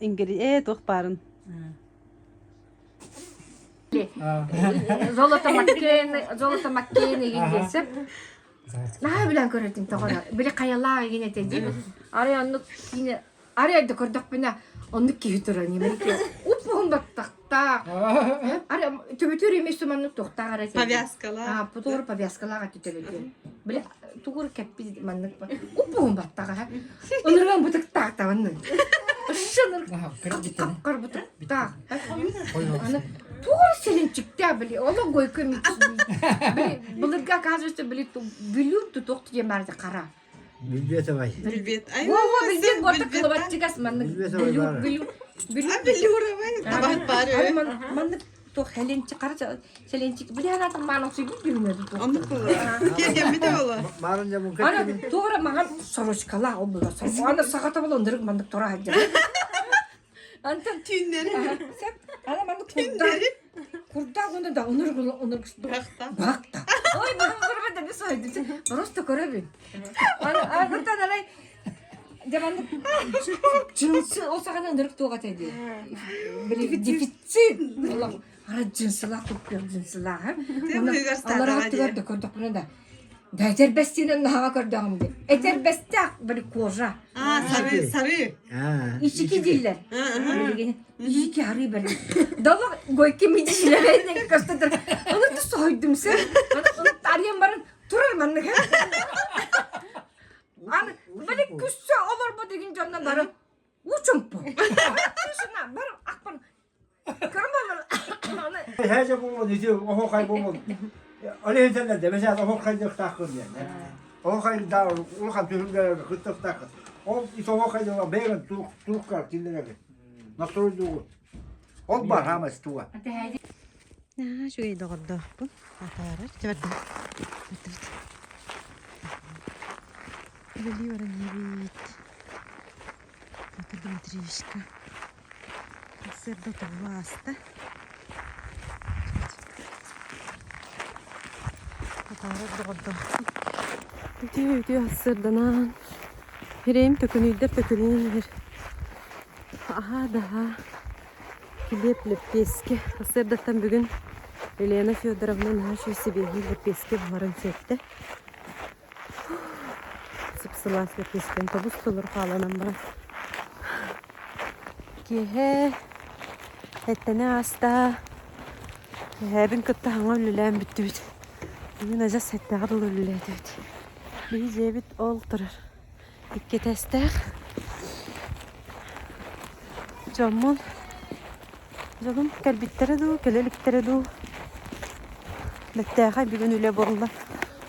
Speaker 8: ингери ээ туох баарын.
Speaker 12: Золото Маккейн, Золото Маккейн игин диэсеп. Наһаа билэн көрөтүм тоҕоро. Били хайалаах игин этэ дии. Арай оннук киинэ Арай да көрдөхпүнэ, оннук киһи турар ньимэрики. Уп-уһун баттахтаах. Арай төбөтүөр эмиэ суманнык туохтаах эрэ.
Speaker 8: Повязкалаах.
Speaker 12: Аа, тугур повязкалаах этэ төбөтүөр. Били тугур кэппит маннык уп-уһун баттаҕа. Ынырыган бытыктаах табанны. Ышшыныр капкар бытыктаах. Аны тугур селенчиктээх били олох гойко били былыргы оказывается били бүлүүр тутуох диэн баар хара.
Speaker 15: Билбиэтэбай.
Speaker 8: Билбиэт. Ай,
Speaker 12: Во-во, билбиэт буолта кылабаччыгас маннык
Speaker 15: Билбиэтэбай
Speaker 12: белюр, белюр,
Speaker 8: А белюровай табаһыт баар
Speaker 12: Ары маннык туох хеленчик хара селенчик били анаатым маан оксуйбут бүгүнэ туох.
Speaker 8: Оннук буолар. Киэргэммитэ буолар.
Speaker 15: Маарын дьабын
Speaker 12: Ана туора маған сорочкалаах ол була. Ана сахата була ондырык маннык тура сылдьар. Антон
Speaker 8: Түүннэри.
Speaker 12: Сеп, ана маннык курдаах курдаах уонна да онор онор бахта. Ой, бу да бис ойдум. Просто көрөбүн. Антон арай Дьэ маннык джинсы ол саҕана ынырык туох этэ дии. Били дефицит. Ара джинсылаах туппуох джинсылаах. Аллараа өттүгэр да көрдөхпүнэ да да этэрбэстиинэн наһаҕа көрдөҕүм дии. Этэрбэстээх били кожа.
Speaker 8: Аа, сары, сары.
Speaker 12: Ичики дииллэр. Билигин ичики арыы бэрин. Долох гойки мидишилэрин көстөтөр. Оны тус соһуйдум сен. Оны арыйан баран турар маннык. Аны били күссө олорбут деген дьонно бары учумпу. Тишина бар акпан
Speaker 15: Хэжэ буолуон ити оһуохай буолуон ол иһин сэллэрдэ бэсээн оһуохайдыахтааххын диэн оһуохайдаа улахан түһүлгэлэргэ кыттыахтааххын ол ити оһуохайдыла бэйэҥ тууккар киллэрэгин настройдуугун ол бар хаамас туга
Speaker 8: Наһаа үчүгэй доҕордоохпун. Атаарар. Чэбэрдэ. Үлэлии баран иһэбит. Петр Дмитриевичка Сарсыарда отобулу ааста. Атаарар доҕордоохпун. Үтүө үтүө сарсыарданан Ирэйим төкүнүйдэр төкүнүйэн иһэр. Аһаа да аһаа. Килиэп лэппиэскэ. Сарсыардаттан бүгүн Елена Федоровна наһаа үчүгэй сибиэһэй лэппиэскэ буһаран сиэттэ. Сып-сылаас лэппиэскэни тобус-толору хааланан баран Киэһэ эттэнэ ааста. Эһээбин кытта саҥа үлэлээн бүттүбүт. Бүгүн адьас сэттэҕэ дылы үлэлээтибит. Биһи дьиэбит ол турар. Икки этээстээх. Дьоммун дьонум кэлбиттэрэ дуу, кэлэ иликтэрэ дуу. Бэттээхэй бүгүн үлэ буолла.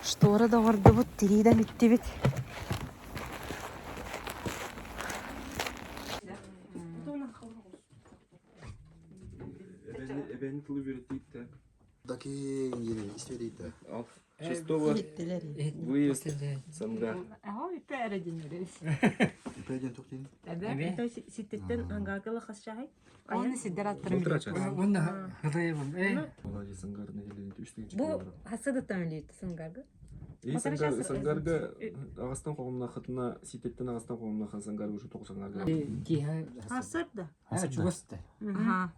Speaker 8: Штора да оҥордубут, тирии да эмиттибит.
Speaker 6: Эбэни тылы үөрэтииттэ.
Speaker 16: Такие истерийте.
Speaker 6: Шестого выезд Сангар.
Speaker 3: Аха, иппе эрэдиннэрис.
Speaker 16: Иппе диэн туох диэн?
Speaker 3: Эбэ, ситтиттен ангаргала хасчаһай. Оны сиддер аттырым.
Speaker 6: Полтора часа.
Speaker 5: Уонна хатайыбым. Э.
Speaker 6: Молодец, Сангар нэһилиэнньэтэ үс тыһыынча
Speaker 3: Бу
Speaker 6: килограмм.
Speaker 3: хасыдыттан үлүйүттэ Сангарга.
Speaker 6: И Сангар, Сангарга ағастан қоғымнахытына, ситеттен ағастан қоғымнахан Сангарга уже тоғыз Сангарга.
Speaker 3: Хасыр да.
Speaker 5: Чугас да.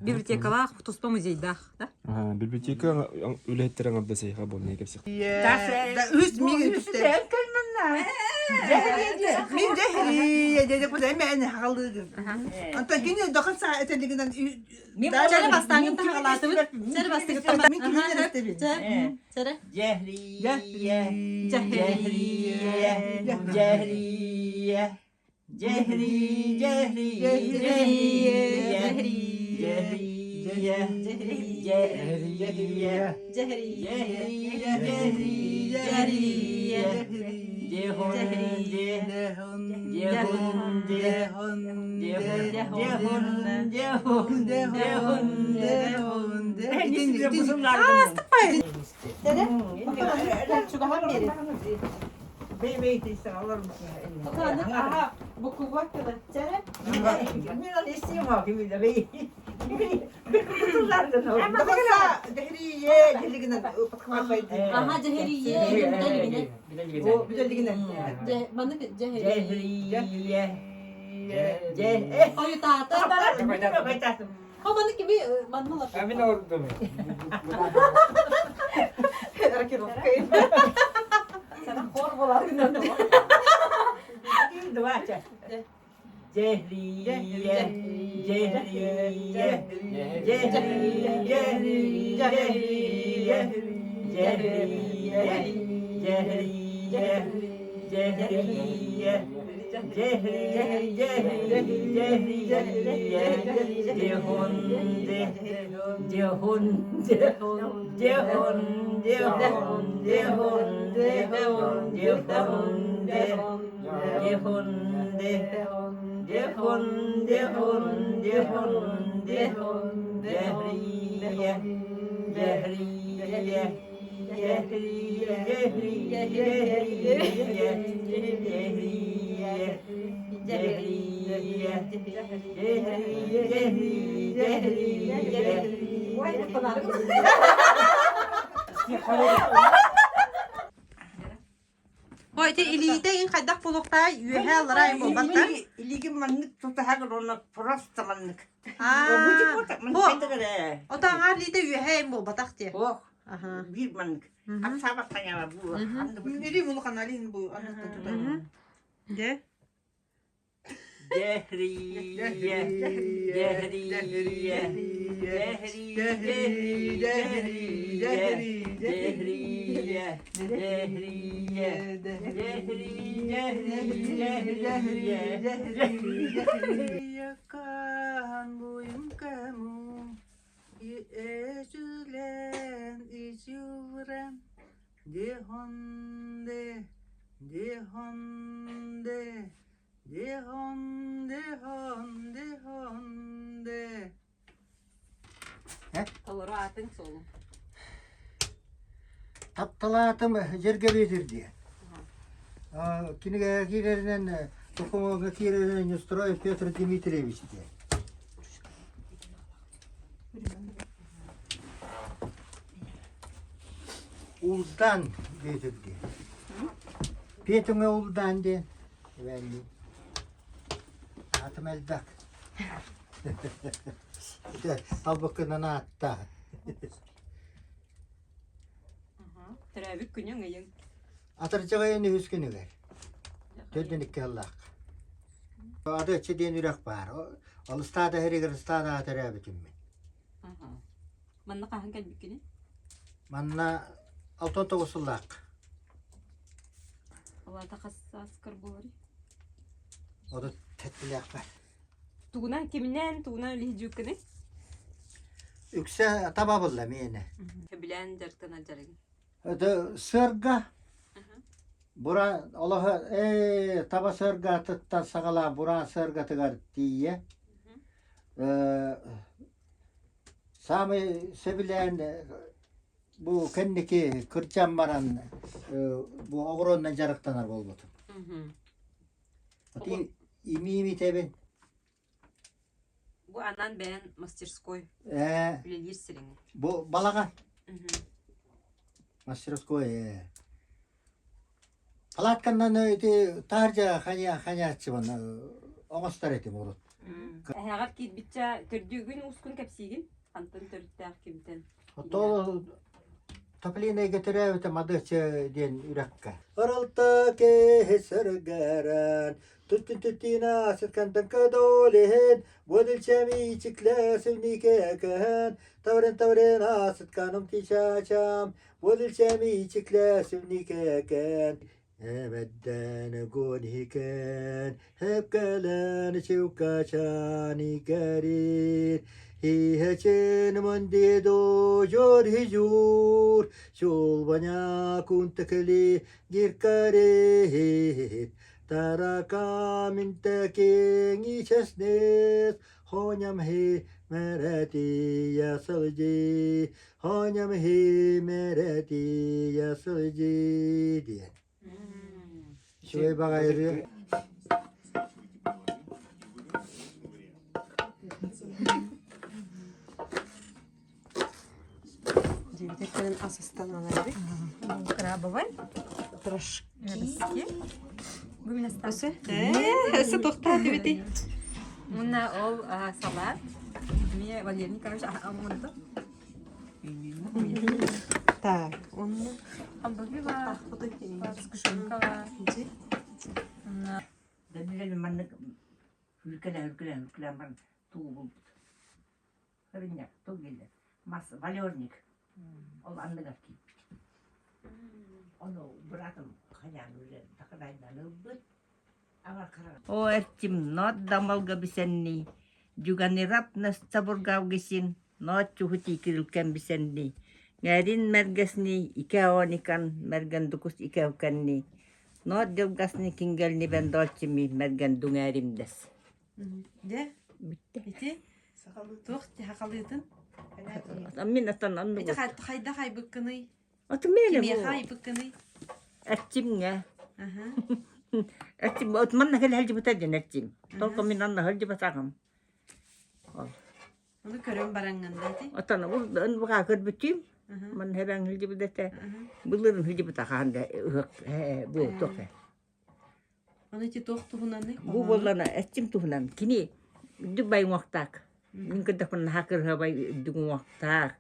Speaker 3: Библиотекалаах, туспа музейдаах, да?
Speaker 6: Библиотека үлэһиттэрэ аҥардас эйиэхэ буолан кэпсиэх.
Speaker 10: Үс миги түсте.
Speaker 11: Мин дьэһирийэ дьэ бу эмэ эни хаалыгын. Онтон кини дохан саа этэлигинэн
Speaker 8: Чэрэ бастааҥҥыттан хаалаатыбыт. Чэрэ бастыгыттан
Speaker 11: Мин кинини эрэтэбин.
Speaker 8: Чэрэ.
Speaker 10: Дьэһирийэ. Дьэһирийэ. Дьэһирийэ. Дьэһирий, дьэһирий, дьэһирий, дьэһирийэ, дьэһирийэ, дьэһирийэ, дьэһирийэ, дьэһун, дьэһун, дьэһун, дьэһун, дьэһун, дьэһун, дьэһун,
Speaker 8: Чугаһан биэрин. Аха дьэһирийэ бүтэлигинэ. Маннык дьэһирийэ. Хойутаата. Хоманы кими манна
Speaker 5: Мин ордум.
Speaker 8: Рокировка. Сана хор болар.
Speaker 10: Два Дьэһирийэ, дьэһирийэ, дьэһирийэ, дьэһирийэ, дьэһирийэ, дьэһирийэ, дьэһирийэ,
Speaker 8: Ой, ити илиитэ ин хайдах буолуохтаай үөһэ аллараа ин буолбатта.
Speaker 10: Илиигин маннык тутаһагын уонна просто маннык.
Speaker 8: Бу ото аҥаар илиитэ үөһэ ин буолбатах диэ.
Speaker 10: Ох, биир маннык. Аксаабат ханяла бу.
Speaker 11: Или улахан алин бу анныктан тутар.
Speaker 8: Дьэ.
Speaker 10: Дьэһирийэ, дьэһирийэ, дьэһирийэ, дьэһирийэ, дьэһирийэ, дьэһирийэ, дьэһирийэ, дьэһирийэ,
Speaker 3: Толору аатыҥ суолуҥ.
Speaker 15: Тапталаатым дьэргэбиэтир диэн. Кинигэ киирэринэн докумуоҥҥа киирэринэн Неустроев Петр Дмитриевич диэн. Улдаан Бүөтүр диэн. Петуҥа Улдаан диэн. Эбээннии. Аатым элбэх. Ити талбыккынан ааттаа.
Speaker 3: Төрөөбүт күнүҥ ыйыҥ.
Speaker 15: Атырдьах ыйын үһүс күнүгэр. Төрдүн икки сыллаах. Адыаччы диэн үрэх баар. Ол ыстаада иһигэр ыстаадаҕа төрөөбүтүм мин.
Speaker 3: Манна хаһан кэлбиккиний?
Speaker 15: Манна 69 сыллаах.
Speaker 3: Алата хас сааскар буоларый?
Speaker 15: Отут тэттилээхпэр.
Speaker 3: Тугунан киминэн, тугунан үлэһидьүүккүнүй?
Speaker 15: Үксэ таба булла миэнэ.
Speaker 3: Сөбүлээн дьарыктанар дьарыгын.
Speaker 15: Это сырга бура олоһо ээ таба сыргатыттан саҕалаан бураан сыргатыгар тиийэ саамай сөбүлээн бу кэнники кырдьан баран бу оҕуруоннан дьарыктанар буолбутум. Имиим итэбин.
Speaker 3: Бу анаан бэйэн мастерской
Speaker 15: Ээ,
Speaker 3: үлэлиир сириҥ.
Speaker 15: бу балаҕан. Мастерской ээ. Палатканнан ити таһырдьа ханяаччыбын оҥостор этим урут.
Speaker 3: Эһэҕэр киирбиччэ төрдүүгүн уускун кэпсиигин? Хантан төрүттээх кимтэн?
Speaker 15: Оттон. Тополинайга төрөөбүтэ Мадыача диэн үрэххэ. Ыралта киһи сыргэрэн, түттүн түттүн асыткантан кадолиһин, бодилчэми ичиклэсивникекэһэн, таврын таврын асытканым тичачам, бодилчэми ичиклэсивникекэн, Эбэддэн гонхикен, хепкэлэн чивкачан икэрир, хихэчен мандидо жор хижур, чулбаня кунтакли гиркарехит, таракаминтакин ичеснес, хонямхи меретия сылжи, хонямхи меретия сылжи диэн. Үчүгэй баҕайы
Speaker 8: Дьиэбитигэр кэлэн ас астанан эбит.
Speaker 3: Крабовый.
Speaker 8: Пирожки.
Speaker 3: Бу
Speaker 8: Өсө? Өсө тохтаа дибити.
Speaker 3: Муна ол салат. Мне Валерий Николаевич амунду.
Speaker 8: Так, онно
Speaker 3: Хамбылбива, сгущенкала.
Speaker 10: Дөнүлэн маннык үркэлэн үркэлэн үркэлэн баран туу булбут. Хырынньак тыл кэллэ. Мас валерник. Ол анныгар киирбит. Ону быраатым хайаан үлэ такадайдан ылбыт. О эрчим нот дамалга бисэнни, дьуганирап насцабургавгисин, нот чухутикирилкен бисэнни, ngэрин мэргэсни икэоникан мэргэндукус икэвкэнни, нот дилгасни кингэлни бендолчими мэрген дуҥээримдэс.
Speaker 8: Дьэ, ити туох хахалыытын?
Speaker 10: Мин аттан оннук.
Speaker 8: Ити хайдах айбыккыный?
Speaker 10: Отумээнэ
Speaker 8: Кимиэхэ айбыккыный?
Speaker 10: Эрчимҥэ. Эрчим от манна кэлэ сылдьыбыта диэн эрчим. Толко мин онно сылдьыбатаҕым. Ол.
Speaker 8: Ону көрөн бараҥҥын да ити?
Speaker 10: Оттон ын бука көрбүтүм. Манна хэбэҥ сылдьыбыт этэ. Былырын сылдьыбыта хаһан да ыһык бу туох
Speaker 8: Аны ити туох туһунанный?
Speaker 10: Бу буоллана эрчим туһунан. Кини үрдүк бай уҥуохтаах. Мин көрдөхпүнэ наһаа кырыһабай үрдүк уҥуохтаах.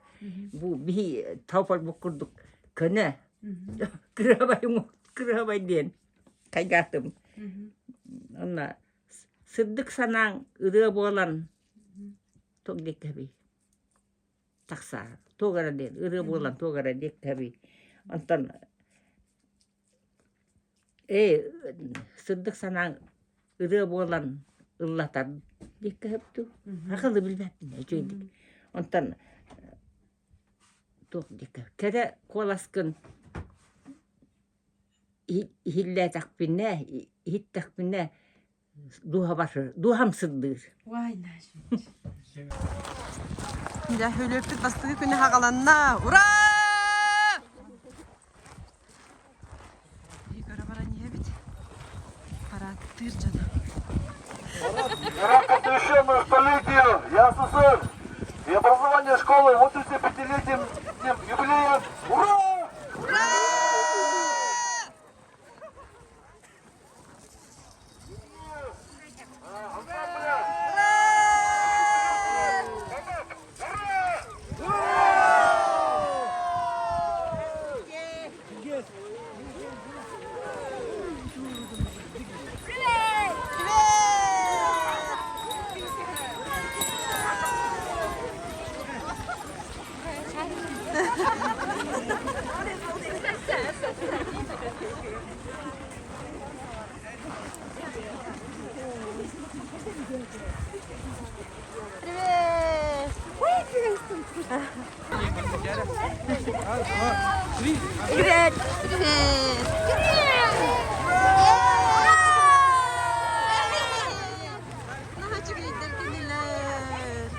Speaker 10: Бу биһи тау курдук көнө. Кырыһабай уҥуох кырыһабай диэн хайгаатым. Онно сырдык санааҥ ырыа буолан туох диэккэбий тахсаар туох эрэ диэн ырыа буолан туох эрэ диэккэбий онтон Ээ, сырдык санааҥ ырыа буолан ыллатар диэккэ сөп дуу? Акылы билбэппин үчүгэйдик. Онтон туох диэккэ кэрэ куоласкын иһиллээтэхпинэ, иһиттэхпинэ дууһабар дууһам сырдыыр.
Speaker 8: Дьэ, өлүөппүт бастакы күнэ хаҕаланна! Ура! Көрө баран иһэбит. Парадтыыр дьоно.
Speaker 17: Посвященную столетию ЯССР и образование школы 85-летием юбилея. Ура!
Speaker 8: Ура! Привет! Привет! Наһаа үчүгэйдэр кинилэр.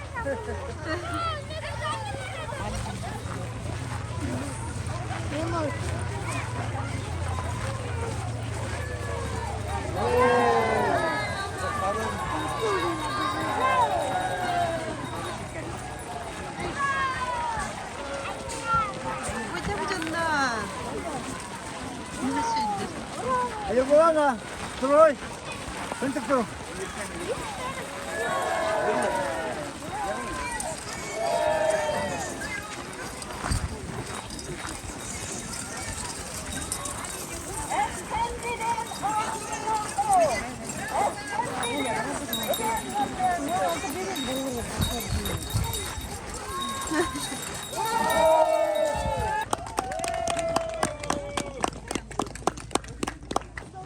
Speaker 15: Айылгылана, строй, Ынтык тур.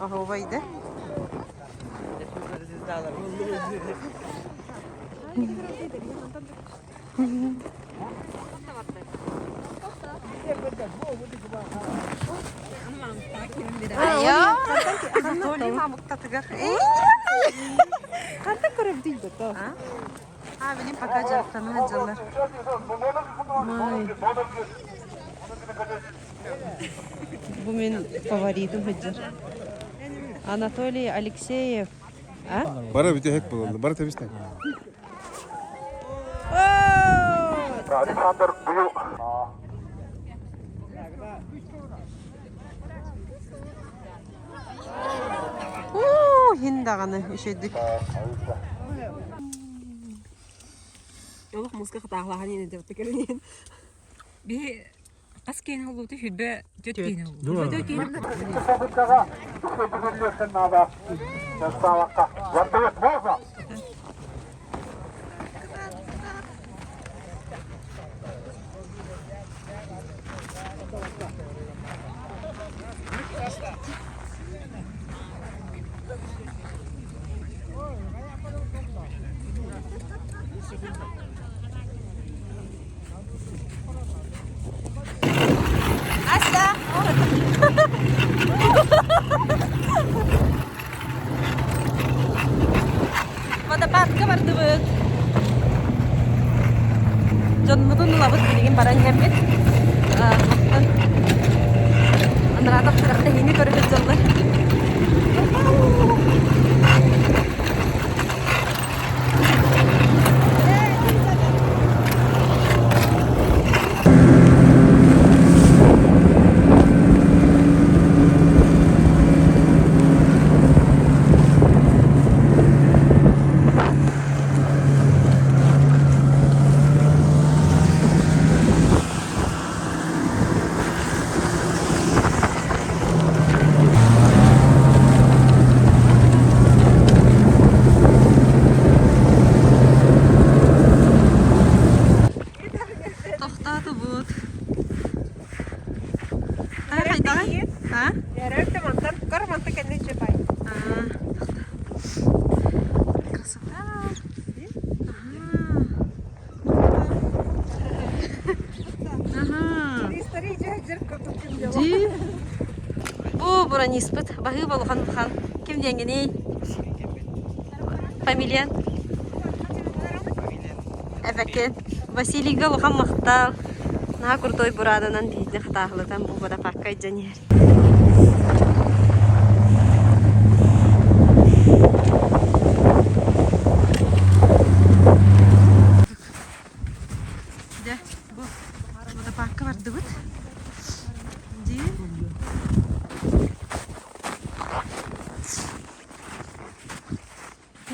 Speaker 8: Оһуобай да. Анатолий мамыктатыгар. Ханта көрөбдүй да А, билим пока дьарыктана сылдьаллар. Бу мин фаворитым сылдьар. Анатолий Алексеев. А?
Speaker 18: Бара бүтэһик буолла. Бара тэбистэн.
Speaker 17: Александр быйыл
Speaker 8: Уу, хин даҕаны үчүгдүк.
Speaker 3: Олох музыка хатаахлаахан иэнэ деп кэлин. Би хас киэн олууту хүбэ төт киэн олууту. Төт киэн.
Speaker 17: Попыткаға бүгүнлүөхтэн наада. Саалаққа. Вертолет можно?
Speaker 8: Ася! Водопадка бардыбыт. Дьонмутун ылабыт билигин баран иһэммит. Оттон анараатах күрэхтэһиини көрө сылдьаллар. Тохтоотубут. Хайдаҕый? А? Красота. Ага. Ди. Бу бураниспыт баһыы болухан хан. Ким диэҥҥиний? Фамилиян? Эбэкин. Василийга улахан махтал. Наһаа крутой бураанынан биһигини хатааһылатан бу водопадка илдьэн иһэр. Дьэ, бу водопадка бардыбыт. Дии.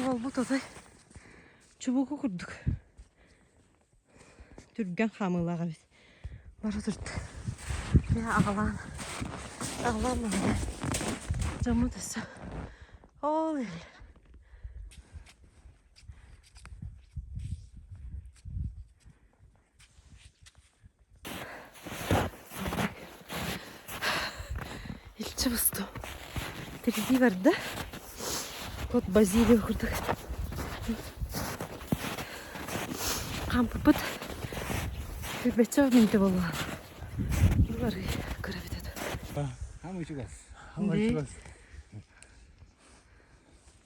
Speaker 8: Уолбут отой чубуку курдук түргэн хаамыылаах эбит. Бара турда. Мэ аҕалаан аҕалаан манна дьоммут өссө ол иһэллэр. Илчи быстым. Тирии барда. Кот Базилио курдук. Хампыппыт. Билбэтчэ минте буолла. Булар көрөбүт это.
Speaker 18: Хамы чугас. Хамы чугас.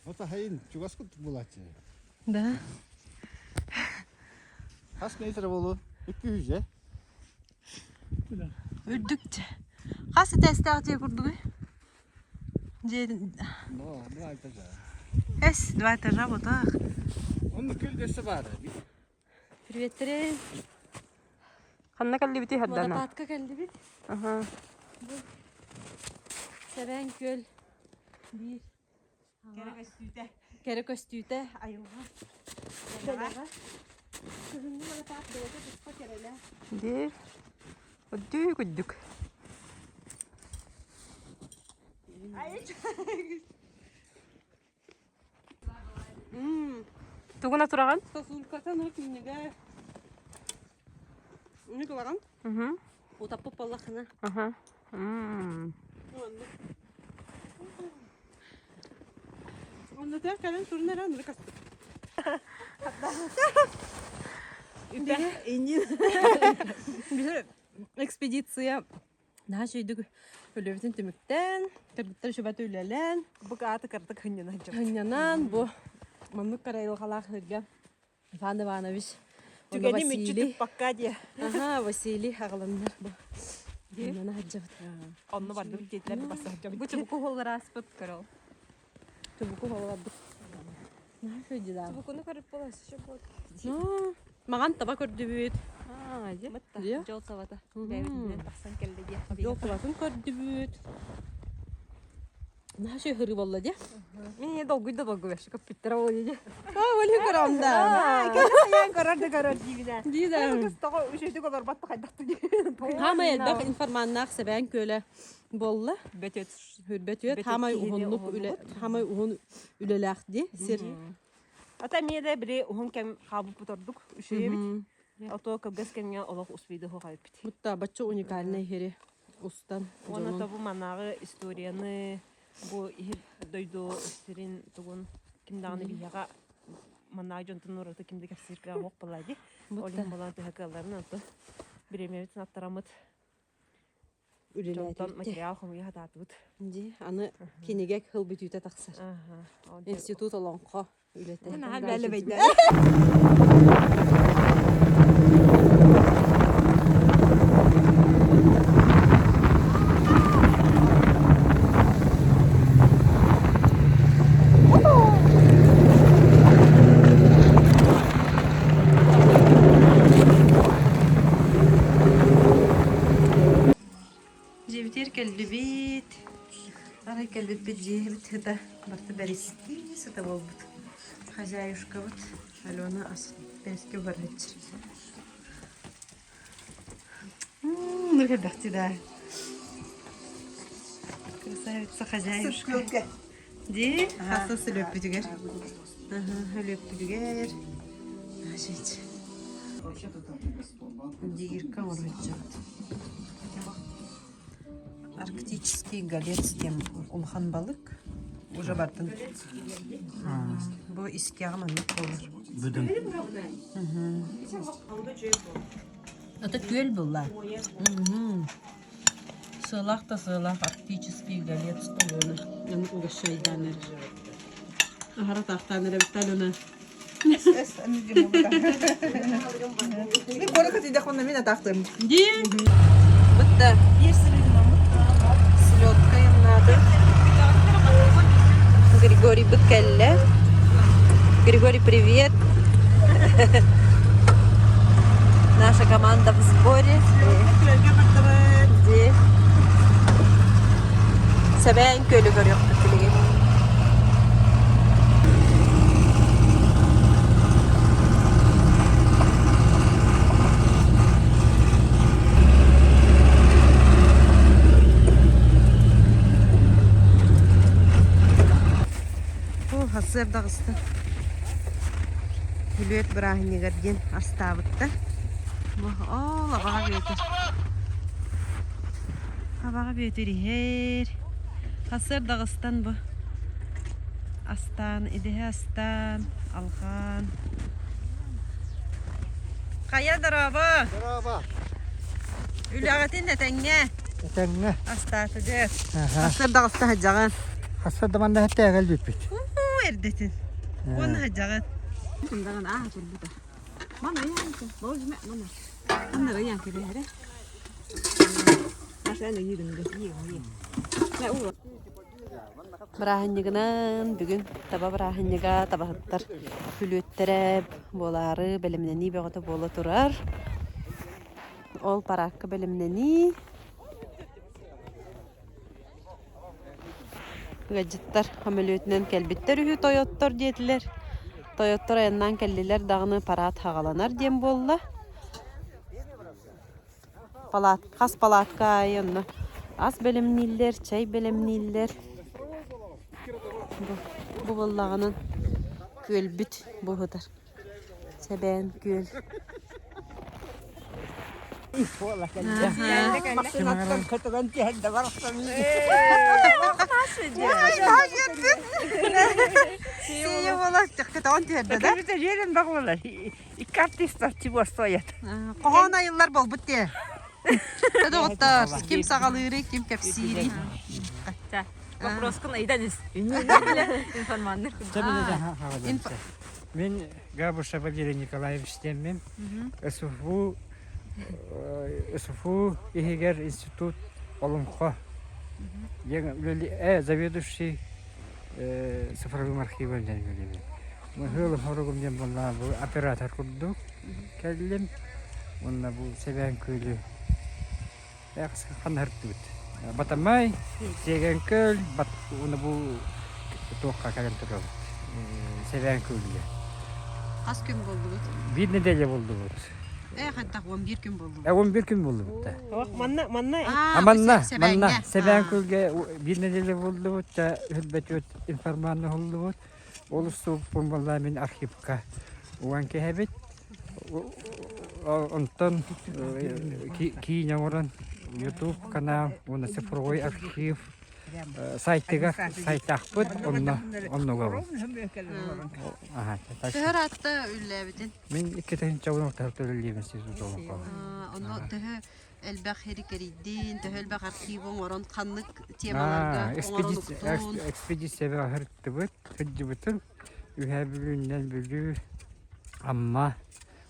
Speaker 18: Вот ахайын чугас кут булачы.
Speaker 8: Да.
Speaker 18: Хас метр болу? 200 э?
Speaker 8: Үрдүк Хас этээстээх дьиэ курдугуй? Дьиэ...
Speaker 18: Ну, два этажа.
Speaker 8: Эс, два этажа бутах.
Speaker 18: Онно күл дөссө баар.
Speaker 8: Приветтерин.
Speaker 3: Ханна кэллибитий Хардана?
Speaker 8: Водопадка кэллибит.
Speaker 3: Аха.
Speaker 8: Бу Сэбээн күөл биир
Speaker 10: Кэрэ көстүүтэ.
Speaker 8: Кэрэ көстүүтэ айылҕа. Бэлэҕэ. Кыһыҥҥы водопад бэйэтэ туспа кэрэлээх.
Speaker 3: Дии. Үрдүк үрдүк. Тугуна тураҕын?
Speaker 8: Сосульката ну күннүгэ. Үнүк ылаҕын. Утаппыт буоллаххына.
Speaker 3: Аха. Мм.
Speaker 8: Оннук. Киэһэтигэр кэлэн турун эрэ оннук астык. Иннин. Билэр экспедиция наһаа үчүгэйдик өлүөбүтүн түмүктээн, кыргыттар үчүгэйдик үлэлээн,
Speaker 3: Бу ааты кыратык хынньанан дьон.
Speaker 8: хынньанан бу маннык кара айылҕалаах сиргэ Иван Иванович уонна
Speaker 3: Түгэни мүччү
Speaker 8: Василий
Speaker 3: туппакка диэ.
Speaker 8: Аха, Василий аҕаланнар бу. Хынньана сылдьабыт.
Speaker 3: Онно бардыбыт диэтилэр бассаһдьабыт. Бу чубуку холлараспыт көрөл.
Speaker 8: Чубуку холлорбут. Наһаа үчүгэй да.
Speaker 3: Чубукуну көрүп болас чубук.
Speaker 8: Маҕан таба көрдүбүт.
Speaker 3: Аа, дьэ. Дьол табата. Бэйэбитинэн тахсан кэллэ диэх.
Speaker 8: Дьол табатын көрдүбүт. Наһаа үчүгэй хырыы буолла дии.
Speaker 3: Мин долгуйда долгуйа көппүттэрэ ол дии.
Speaker 8: Аа, оле көрөм да.
Speaker 3: Кэлэн көрөр да көрөр диибинэ.
Speaker 8: Дии да.
Speaker 3: Тоҕо үчүгэй олорбот хайдах дии.
Speaker 8: Хаамай элбэх информаннаах сэбээн күөлэ буолла.
Speaker 3: Бөтөт.
Speaker 8: Хүрбөтүөт хаамай уһуннук үлэ хаамай уһун үлэлээх дии сир.
Speaker 3: Ата эмиэ да били уһун кэм хаалбыппыт ордук үчүгэйбит. Ото кылгас кэмҥэ олох успейды хуохайбыт.
Speaker 8: Бутта бачча уникальный хири устан.
Speaker 3: Уонна тобу манааҕы историяны бу иһит дойду сирин тугун ким даҕаны биһиэхэ манааҕы дьонтон ураты ким да кэпсииргэ оһох буолла дии. Ол иһин булан төһө кыалларын онтон бириэмэбитин аттараммыт дьонтон материал хомуйа сатаатыбыт.
Speaker 8: Дии, аны кинигэ кыл бүтүүтэ тахсар. Институт олоҥхо үлэтэ.
Speaker 3: Наһаа бэлэбэйдэ.
Speaker 8: Дьиэбитигэр кэллибит. Арай кэлбиппит дьиэбит сыта барыта бэристии сыта буолбут. Хозяюшкабыт Алена ас бэрэски барыһыччы. Ну элбэхти да. Красавица хозяюшка. Дии, хасыс өлөппүтүгэр. Өлөппүтүгэр. Дигирка оҥорбуччут. Арктический голец диэн улахан балык. Уже бардын. Бу искэҕэ маннык буолар.
Speaker 5: Бүдүн.
Speaker 8: Это күөл буолла. Сыалаах да сыалаах арктический голец Алена. Аны угощайдаан эрэр. Аһара таахтаан эрэбит Алена.
Speaker 9: Мин куоракка тиийдэхпинэ мин атаахтыам.
Speaker 8: Дии. Бытта. Селедка яннады. Григорий быт кэллэ. Григорий, привет. Наша команда в сборе. Ди. Сэбээн көлү көрүөхпүт билигин. Сарсыарда аҕыста Бүлүөт бырааһынньыгар диэн астаабыттар. Бу ол абаҕа Бүөтүр. Абаҕа Бүөтүр иһэр. Сарсыарда аҕыстан бу астаан, идэһэ астаан, алҕаан. Хайа дорообо!
Speaker 15: Дорообо!
Speaker 8: Үлэҕитин этэҥҥэ?
Speaker 15: Этэҥҥэ.
Speaker 8: Астаатыгыт. Сарсыарда аҕыста сылдьаҕын.
Speaker 15: Хасса да манна хэттээҕэ элбиппит.
Speaker 8: Уу, эрдэтин. Уонна сылдьаҕыт.
Speaker 3: Тундаҕын ааһа турбута. Мана яанка, болжума мана. Аннара яанка бэһэрэ. Машина йыгынды, йыгын, йыгын.
Speaker 8: Бырааһынньыгынан бүгүн таба бырааһынньыга табаһыттар күлүөттэрэ буолаары бэлэмнэнии бөҕөтө буола турар. Ол параакка бэлэмнэнии Ыалдьыттар көмөлүөтүнэн кэлбиттэр үһү тойоттор диэтилэр. Тойоттор айаннаан кэллилэр даҕаны параад хаҕаланар диэн буолла. Палат, хас палатка аайы онно ас бэлэмнииллэр, чэй бэлэмнииллэр. Бу, бу буоллаҕынан күөлбүт бу сытар. Сэбээн күөл.
Speaker 10: Массыынаттан көтөгөн түһэрдэ барахсан.
Speaker 2: Сиэйэ буола көтөҕөн түһэрдэ да?
Speaker 10: Жерин бағылар. Икки артистар чего стоят.
Speaker 2: Хоһоон айыллар болбут дии. Доҕоттор, ким саҕалыырый, ким кэпсиирий?
Speaker 3: Вопроскун ыйдан ис. Информанныр.
Speaker 5: Мин Габуша Валерий Николаевич диэммин. СФУ СФУ иһигэр институт Олоҥхо диэн заведующий цифровым архивом диэн үлэлиибин. Ыһыалым хоругум диэн буоллаҕа бу оператор курдук кэллим. Уонна бу Сэбээн Күөлү ханна сырыттыбыт? Батамай, Сиэгэн Күөл, уонна бу туохха кэлэн турабыт? Сэбээн Күөлүгэр.
Speaker 8: Хас күн буоллубут?
Speaker 5: Биир нэдиэлэ буоллубут.
Speaker 8: Ээ, хайдах 11 күн буоллубут.
Speaker 5: Э, 11 күн буоллубут да.
Speaker 2: Манна, манна.
Speaker 5: А, манна, манна Сэбээн Күөлгэ биир нэдиэлэ буоллубут да, үрбэтүөт информанны уһуллубут. Ол устубуппун буолла мин архивка уган кэһэбит. Онтон киинэ оҥорон YouTube канал уонна цифровой архив сайтыгар сайтаахпыт онно оннугабын.
Speaker 8: Төһө ыраатта үллээбитин?
Speaker 5: Мин 2010 төлөллүүбүн институт
Speaker 8: Онно төһө элбэх хири кэрийдин, төһө элбэх архив оҥорон ханнык темаларга оҥорон уктуун?
Speaker 5: Экспедицияҕа сырыттыбыт, сылдьыбытым. Үһээ Бүлүүннэн Бүлүү, Амма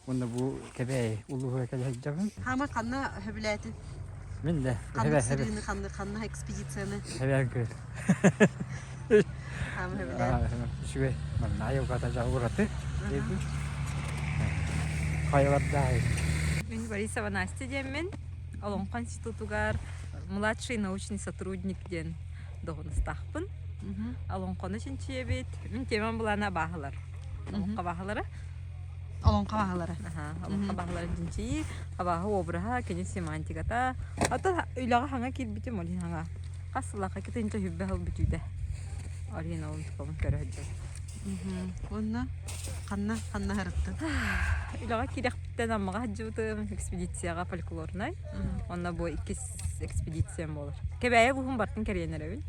Speaker 5: уонна бу Кэбээйи улууһугар кэлэ сылдьабын.
Speaker 8: Хаамай ханна сөбүлээтин?
Speaker 5: Мин да.
Speaker 8: Ханнык сырыыны, ханнык ханна экспедицияны?
Speaker 5: Эбээн күөл.
Speaker 8: Хаамай сөбүлээтин.
Speaker 5: Үчүгэй. Манна айылҕата дьэ ураты. Хайалардаах.
Speaker 3: Мин Борисова Настя диэммин. Олоҥхо институтугар младший научный сотрудник диэн доҕунустаахпын. Олоҥхону чинчийэбит. Мин темам былаана абааһылар. Олоҥхо абааһылара.
Speaker 8: Олоҥхо абааһылара.
Speaker 3: Олоҥхо абааһыларын чинчийии, абааһы обраһа, кини семантиката. Атын үлэҕэ хаҥа киирбитим, ол иһин хаҥа. Хас сыллаахха кытынча хүббэ сыл бүтүүтэ. Ол иһин олун тупабын көрө сылдьабын.
Speaker 8: Уонна ханна ханна сырыттын?
Speaker 3: Үлэҕэ киирэхпиттэн Аммаҕа сылдьыбытым, экспедицияҕа фольклорнай. Онно бу иккис экспедициям буолар. Кэбээйи улууһун барытын кэрийэн эрэбин.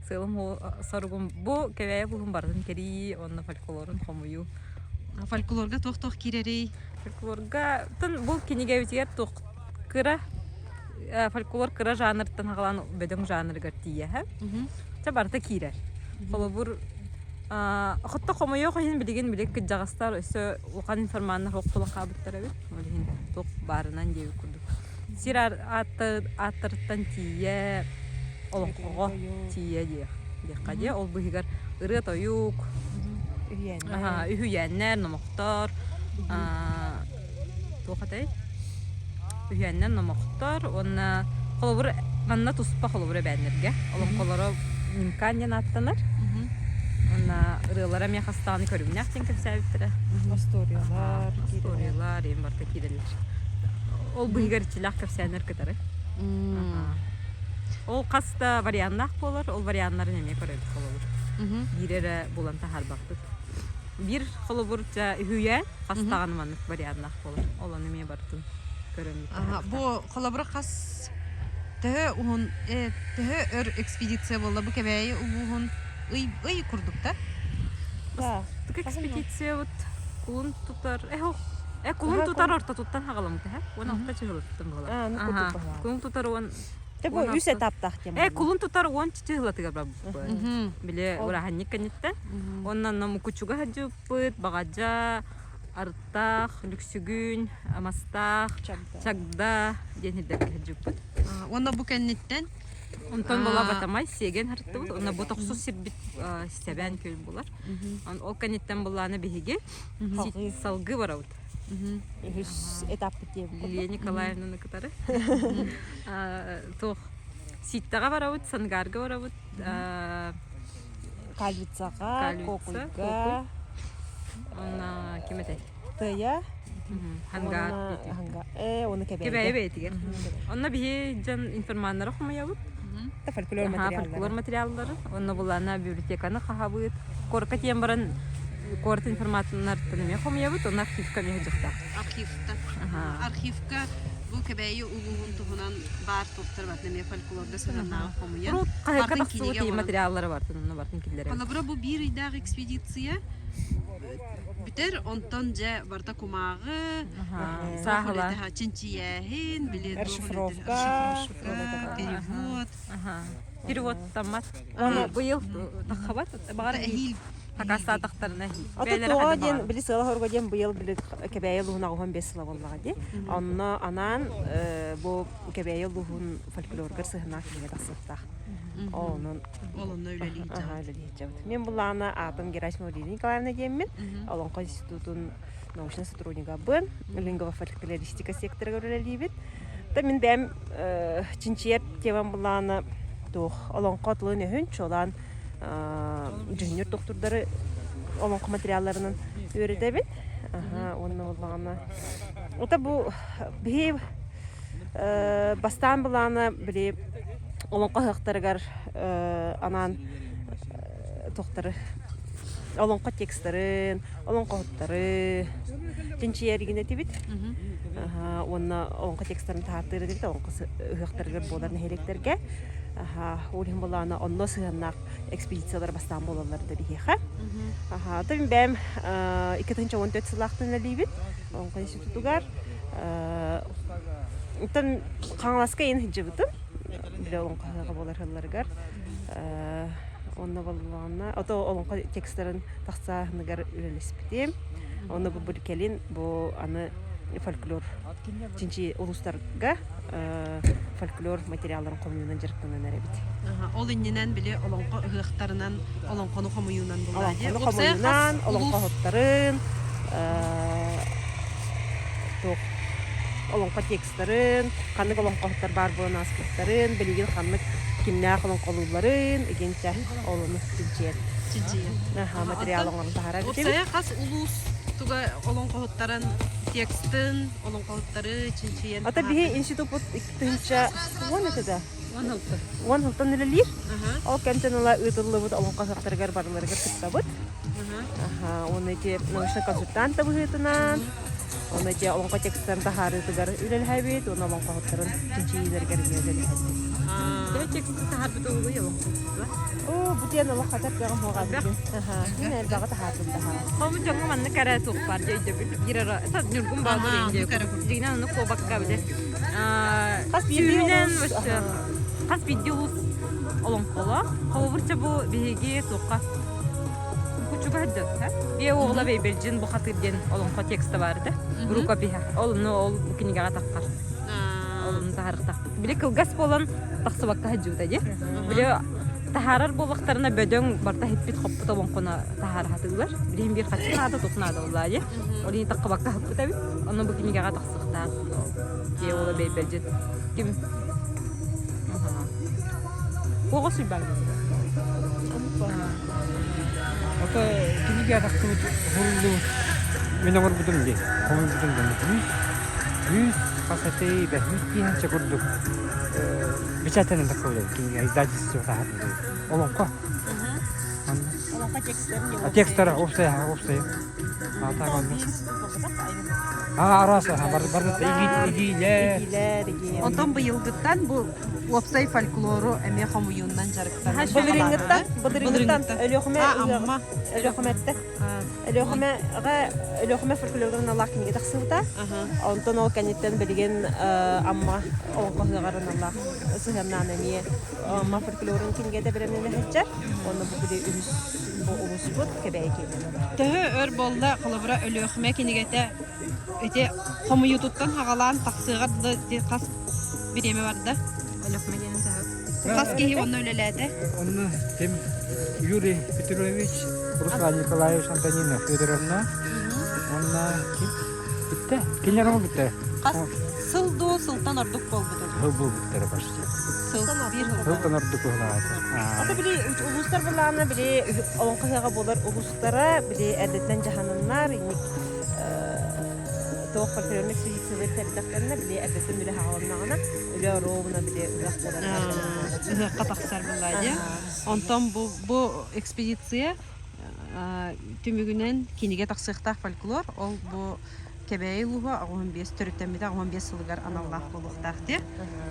Speaker 3: Сыалым соругум бу Кэбээйи улууһун барытын кэрийии уонна фольклорун хомуйуу.
Speaker 8: Фольклорга туох-туох киирэрий?
Speaker 3: Фольклорга тын бу кинигэбитигэр туох кыра фольклор кыра жанртан хаҕалаан бөдөҥ жанрыгар тиийэ. Чэ барыта киирэр. Холобур Хотто хомойуох иһин билигин били кырдьаҕастар өссө улахан информаннар суох буолан хаалбыттар эбит. Ол иһин туох баарынан диэбит курдук. Сир ааттарыттан тиийэ олоҥхоҕо тиийэ диэх диэххэ диэ. Ол быыһыгар ырыа-тойук, үһүйээннэр, номохтор, туох этэй? Үһүйээннэр, номохтор уонна холобур манна туспа холобур эбээннэргэ олоҥхолоро Нимкан диэн ааттанар. Уонна ырыалара эмиэ хастаҕаны көрүҥнээх диэн кэпсээбиттэрэ.
Speaker 8: Остуоруйалар,
Speaker 3: Остуоруйалар, иэн барыта киирэллэр. Ол быыһыгар иччилээх кэпсээннэр кытары. Ол хас да варианнаах буолар, ол варианнарын эмиэ көрөбүт холобур. Биир эрэ булан таһаарбаппыт. Биир холобур дьэ үһүйээн хас даҕаны маннык варианнаах буолар. Ол ону эмиэ барытын көрөммүт.
Speaker 8: Бу холобура хас төһө уһун төһө өр экспедиция буолла бу Кэбээйи улууһун ый ый курдук да?
Speaker 3: Бастакы экспедиция вот кулун тутар э кулун тутар ортотуттан хаҕаламмыт э 16 чыһылыттан буолар. Кулун тутар уон
Speaker 8: Бу үс этаптаах тема.
Speaker 3: Э кулун тутар уон чыһылатыгар барбыппыт. Били ураһанньык кэнниттэн. Онон мукучуга сылдьыбыппыт, баҕадьа, Арыттаах, Лүксүгүн, Мастаах, Чагда диэн сирдэргэ сылдьыбыппыт.
Speaker 8: Уонна бу кэнниттэн
Speaker 3: Онтон була Батамай сиэгэн сырыттыбыт. Онно бу тохсус сирбит Сэбээн күөл булар. Ол кэнниттэн буллааны биһиги салгыы барабыт.
Speaker 8: Үһүс этаппыт диэбит.
Speaker 3: Лилия Николаевнаны кытары. Туох Сииттэҕэ барабыт, Сангарга барабыт.
Speaker 8: Кальвицаҕа, Кокуйга.
Speaker 3: Онно ким этэй?
Speaker 8: Тыйа.
Speaker 3: Хангаар.
Speaker 8: Э, оны Кэбээйи.
Speaker 3: Кэбээйи бэйэтигэр. Онно биһи дьон информаннары хомуйабыт.
Speaker 8: Фольклор материаллары.
Speaker 3: Фольклор материаллары. Онно булана библиотеканы хаһабыт. Куоракка тиийэн баран куорат информацияларыттан эмиэ хомуйабыт, онно архивка эмиэ сылдьыахтаах.
Speaker 8: Архивта. Архивка. Бу Кэбээйи улууһун туһунан баар туохтар бартын эмиэ фольклорга сыһыаннааҕы хомуйан
Speaker 3: Урут хаһыакка
Speaker 8: бартын
Speaker 3: тахсыбыт
Speaker 8: кинигэ оҥорон.
Speaker 3: материаллары бартын онно бартын киллэрэн.
Speaker 8: Холобура бу биир ыйдаах экспедиция бүтэр, онтон дьэ барыта кумааҕы,
Speaker 3: Сааһыла.
Speaker 8: чинчийээһин, били
Speaker 2: Расшифровка.
Speaker 8: расшифровка, перевод.
Speaker 3: Переводтаммат. Оны быйыл таххабат. Баҕар
Speaker 8: эһиил
Speaker 3: хакастаатахтарына
Speaker 2: Ото тоҕо диэн били сыала хоруга диэн быйыл били Кэбээйи улууһун аҕыһын бес сыла буоллаҕа дии. Онно анаан бу Кэбээйи улууһун фольклоругар сыһыаннаах кинигэ тахсыахтаах. Онон
Speaker 8: Ол онно үлэлии
Speaker 2: үлэлии Мен буллаҕына аатым Герасимова Лидия Николаевна диэммин. Олоҥхо институтун научнай сотруднигабын, лингвофольклористика секторыгар үлэлиибин. Та мин бэйэм чинчийэр темам буллаҕына туох олоҥхо тылын өһүн чуолаан дьүһүннүүр доктордары олоҥхо материалларынан үөрэтэбин. Уонна буоллаҕына Ота бу биһи бастаан былаана били олоҥхо ыһыахтарыгар анаан тохтары олоҥхо текстарын, олоҥхоһуттары чинчийэригин этибит. Уонна олоҥхо текстарын таһаартыыр этибит олоҥхо ыһыахтарыгар буолар нэһилиэктэргэ. Ол иһин былаана онно сыһыаннаах экспедициялар бастаан буолаллар да биһиэхэ. Аха, мин бэйэм 2014 сыллаахтан үлэлиибин Олоҥхо институтугар. Оттон Хаҥаласка иин сылдьыбытым. Били олоҥхо ыһыаҕа буолар сылларыгар. Онно буоллаҕына, ото олоҥхо текстарын тахсааһыныгар үлэлэспитим. Онно бу кэлин бу аны фольклор чинчи улуустарга фольклор материалларын хомуйуунан дьарыктанан эрэбит.
Speaker 8: Ол иннинэн били олоҥхо ыһыахтарынан олоҥхону хомуйуунан булла дии.
Speaker 2: Олоҥхону хомуйуунан, олоҥхоһуттарын, туох олоҥхо текстарын, ханнык олоҥхоһуттар баар буолан ааспыттарын, билигин ханнык кимнээх олоҥхолуулларын, игинчэ олону чинчийэр.
Speaker 8: Чинчийэр.
Speaker 2: Аха, материал оҥорон таһаарар
Speaker 8: Уопсайа хас улуус туга олоҥхоһуттарын текстын, олоҥхоһуттары чинчийэн
Speaker 2: Ата биһи институппут 2010 этэ да?
Speaker 8: 16.
Speaker 2: 16-тан үлэлиир. Ол кэмтэн ыла ыытыллыбыт олоҥхо ыһыахтарыгар барыларыгар кыттабыт. Аха, уонна ити научнай консультант да быһыытынан, уонна ити олоҥхо текстарын таһаарыытыгар үлэлэһэбит, уонна олоҥхоһуттарын чинчийиилэригэр эмиэ үлэлэһэбит.
Speaker 3: Төһө текст таһаарбыт уолуй олоҥхо?
Speaker 2: Оо, бу диэн олох хатар кыаҕым суох эбит. Аха, мин элбэҕи таһаардым таһаа.
Speaker 3: Хому дьоҥҥо маннык эрэ туох баар дьэ өйдөбүл. Биир эрэ Ньургун Боотур индия Дьиҥинэн ону куобакка били
Speaker 2: Хас биирдии
Speaker 3: сүүһүнэн
Speaker 2: улуус
Speaker 3: хас биирдии улуус олоҥхолоох. Холобурча бу биһиги туохха кучуга сылдьар. Биэ уола Бэйбэлдьин бухатыыр диэн олоҥхо текста баар этэ. Рукопиһа. Ол ону ол кинигэҕэ таххар. Ол ону таһаарыахтаахпыт. Били кылгас буолан тахсыбакка сылдьыбыта дии. Били таһаарар буоллахтарына бөдөҥ барыта хиппит-хоппут олоҥхону таһаара сатыыллар. Билигин биир хаччы наада, туох наада буоллаа дии. Ол иһин таххыбакка сыппыт эбит. Онно бу кинигэҕэ тахсыахтаах. Киэ уола Бэйбэлдьит. Ким? Оҕо суйбаҥ.
Speaker 5: Ото кинигэ тахсыбыт уһуллубут мин оҥорбутум дии. Хомуйбутум дии. Үс, үс хас этэй, бэһис тиһинчэ курдук печатанан тахсыбыт кинигэ издательство таһаарбыт. Олоҥхо.
Speaker 2: Олоҥхо текстарын
Speaker 5: Текстара уопсайа, уопсайа. Аа, араас бар барыта игиилэр.
Speaker 2: Игиилэр,
Speaker 8: Онтон быйылгыттан бу уопсай фольклору эмиэ хомуйуунан дьарыктанар.
Speaker 2: Былырыыҥҥыттан, былырыыҥҥыттан Өлүөхүмэ
Speaker 8: Амма.
Speaker 2: Өлүөхүмэттэ. Өлүөхүмэҕэ Өлүөхүмэ фольклорун аналлаах кинигэ тахсыбыта. Онтон ол кэнниттэн билигин Амма олоҥхо ыһыаҕар аналлаах сыһыаннаан эмиэ Амма фольклорун кинигэтэ бэлэмнэнэ сылдьар. Онно бу били үһүс бу улууспут Кэбээйи киинэ.
Speaker 8: Төһө өр буолла, холобура, Өлүөхүмэ кинигэтэ ити хомуйуутуттан хаҕалаан тахсыаҕар дылы ити хас бириэмэ барда?
Speaker 3: Өлүөхүмэ диэн төһө?
Speaker 8: Хас киһи онно үлэлээтэ?
Speaker 5: Онно ким Юрий Петрович, Руслан Николаевич, Антонина Федоровна уонна ким? Бүттэ. Кинилэр ол бүттэ.
Speaker 8: Хас сыл дуу сылтан ордук буолбута?
Speaker 5: Сыл буолбуттара почти.
Speaker 8: Сыл биир
Speaker 5: Сылтан ордук уһулаата.
Speaker 2: Ата били улуустар былаана били олоҥхо ыһыаҕа буолар улуустара били эрдэттэн дьаһананнар инник туох фольклорный экспедициялар тэрдэхтэринэ били эрдэттэн үлэ хааланнаҕына үлэ оруобуна били ыһыах буолар
Speaker 8: ыһыахха тахсар буолла дии. Онтон бу бу экспедиция түмүгүнэн кинигэ тахсыахтаах фольклор ол бу. Кэбээйи улууһа 85 төрүттэммитэ 85 сылыгар аналлаах буолуохтаах дии.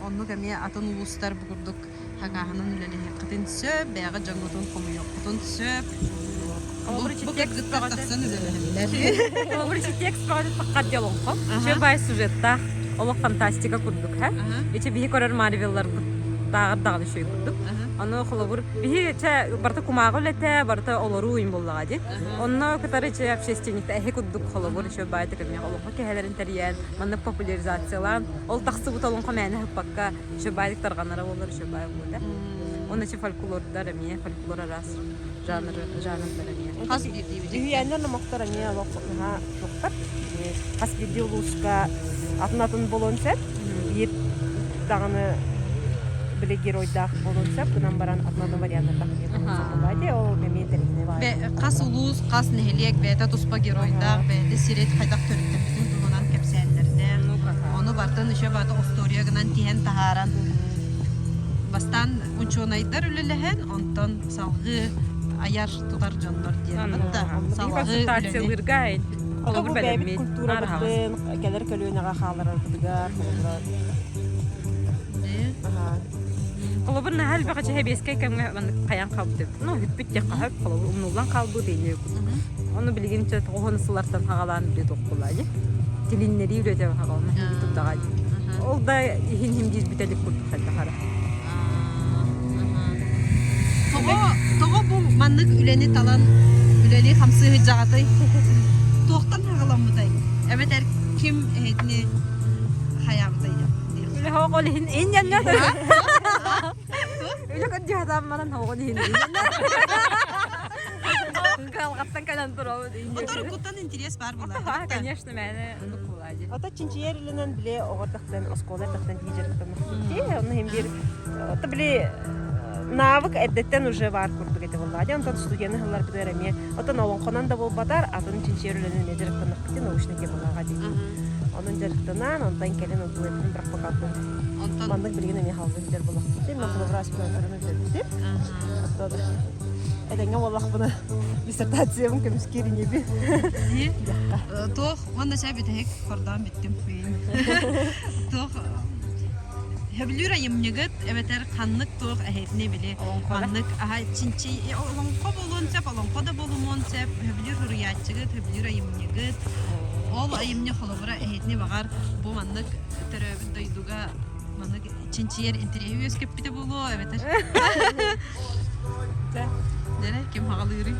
Speaker 8: Оннук эмиэ атын улуустар бу курдук хакааһынан үлэлэһиэххитин сөп, бэйэҕит дьоҥҥутун хомуйуоххутун сөп. Бу, бу кыргыттар тахсан үлэлэһэллэр.
Speaker 3: Холобур, ити текст бөҕөтө таххар диэн олоҥхо. Үчүгэй баай сюжеттаах, олох фантастика курдук, һэ? Ити биһи көрөр Марвелларбыт тааҕар даҕаны үчүгэй курдук. Ону холобур, биһи чэ барыта кумааҕы үлэтэ, барыта олоруу уйун буоллаҕа дии. Онно кытары чэ общественникта эһи курдук холобур үчүгэй баайдык эмиэ олоҥхо кэһэлэрин тэрийэн, маннык популяризациялаан, ол тахсыбыт олоҥхо мээнэ ыһыппакка үчүгэй баайдык тарҕанара буоллар үчүгэй баай буолуо этэ. Уонна чэ фольклордар эмиэ, фольклор араас жанр, жанрдар эмиэ.
Speaker 8: Хас биирдиибит.
Speaker 2: Үһүйээннэр номохтор эмиэ олох наһаа суохтар. Хас биирдии улууска атын-атын буолуон сөп. Биир даҕаны били геройдаах буолуон сөп, гынан баран атын-атын варианнардаах эмиэ буолуон сөп буоллаа дии. Ол эмиэ интэриэһинэй баҕайы.
Speaker 8: Хас улуус, хас нэһилиэк бэйэтэ туспа геройдаах, бэйэтэ сирит хайдах төрүттэммитин туһунан кэпсээннэрдээх. Ону барытын еще баата остуоруйа гынан тиһэн таһааран бастаан учуонайдар үлэлэһэн, онтон салгыы айар тутар дьоннор диэн да салгыы
Speaker 3: консультациялыырга холобур бэлэммит
Speaker 2: культурабытын кэлэр көлүөнэҕэ хааларарбытыгар холобура
Speaker 3: Холобур наһаа элбэх сэбиэскэй кэмҥэ маннык хайан хаалбыт ну бүппүт диэххэ сөп холобур умнуллан хаалбыт инньэ курдук ону билигин чэ тоҕуһун сыллартан хаҕалаан билэ туохпулаа дии тилиннэрии үлэтэ хаҕалана турдаҕа дии ол да иһин иһин биир бүтэлик курдук хайдах эрэ
Speaker 8: Тоҕо, тоҕо бу маннык үлэни талан үлэлии хамсыы сылдьаҕытый? Туохтан хаҕаламмытай? Эбэтэр ким эһитини хайаабытай диэн?
Speaker 3: Үлэ хоҕол иһин инньэннэ Үлэ көрдүһатаан баран хоҕол иһин инньэннэ Кыалҕаттан кэлэн турабыт
Speaker 8: Оторукуттан интерес баар буолар.
Speaker 3: Конечно, мээнэ оннук буолаа дии.
Speaker 2: Ото чинчийэр үлэнэн били оҕо тахтан оскуола тахтан тиийэ дьарыктаннахпыт. Онно иһин биир ото били навык эрдэттэн уже баар курдук этэ буоллаҕа дии. Онтон студияны ыһылларбытыгар эмиэ отон олоҥхонон да буолбатар атын чинчийэр үлэнэн эмиэ дьарыктаннахпыт научный темалааҕа дии. Онон дьарыктанан, онтон кэлин онтулуйбутун бырахпаккабын. Маннык билигин эмиэ халлын дьар буоллахпыт. Мен холобура аспирантураны бүтэрбитим. Оттон этэҥҥэ буоллахпына диссертациябын көмүскүүр инибин.
Speaker 8: Туох уонна чэ бүтэһик хордоон бүттүм. Туох Хөбүлүүр айымньыгыт эбэтэр ханнык туох эһэтини били маннык аха чинчи олоҥхо буолуон сөп, олоҥхо да буолумуон сөп, хөбүлүүр суруйааччыгыт, хөбүлүүр айымньыгыт ол айымньы холобура эһэтини баҕар бу маннык төрөөбүт дойдуга маннык чинчийэр интэриэһи үөскэппитэ буолуо эбэтэр Дэрэ ким хаҕалыырый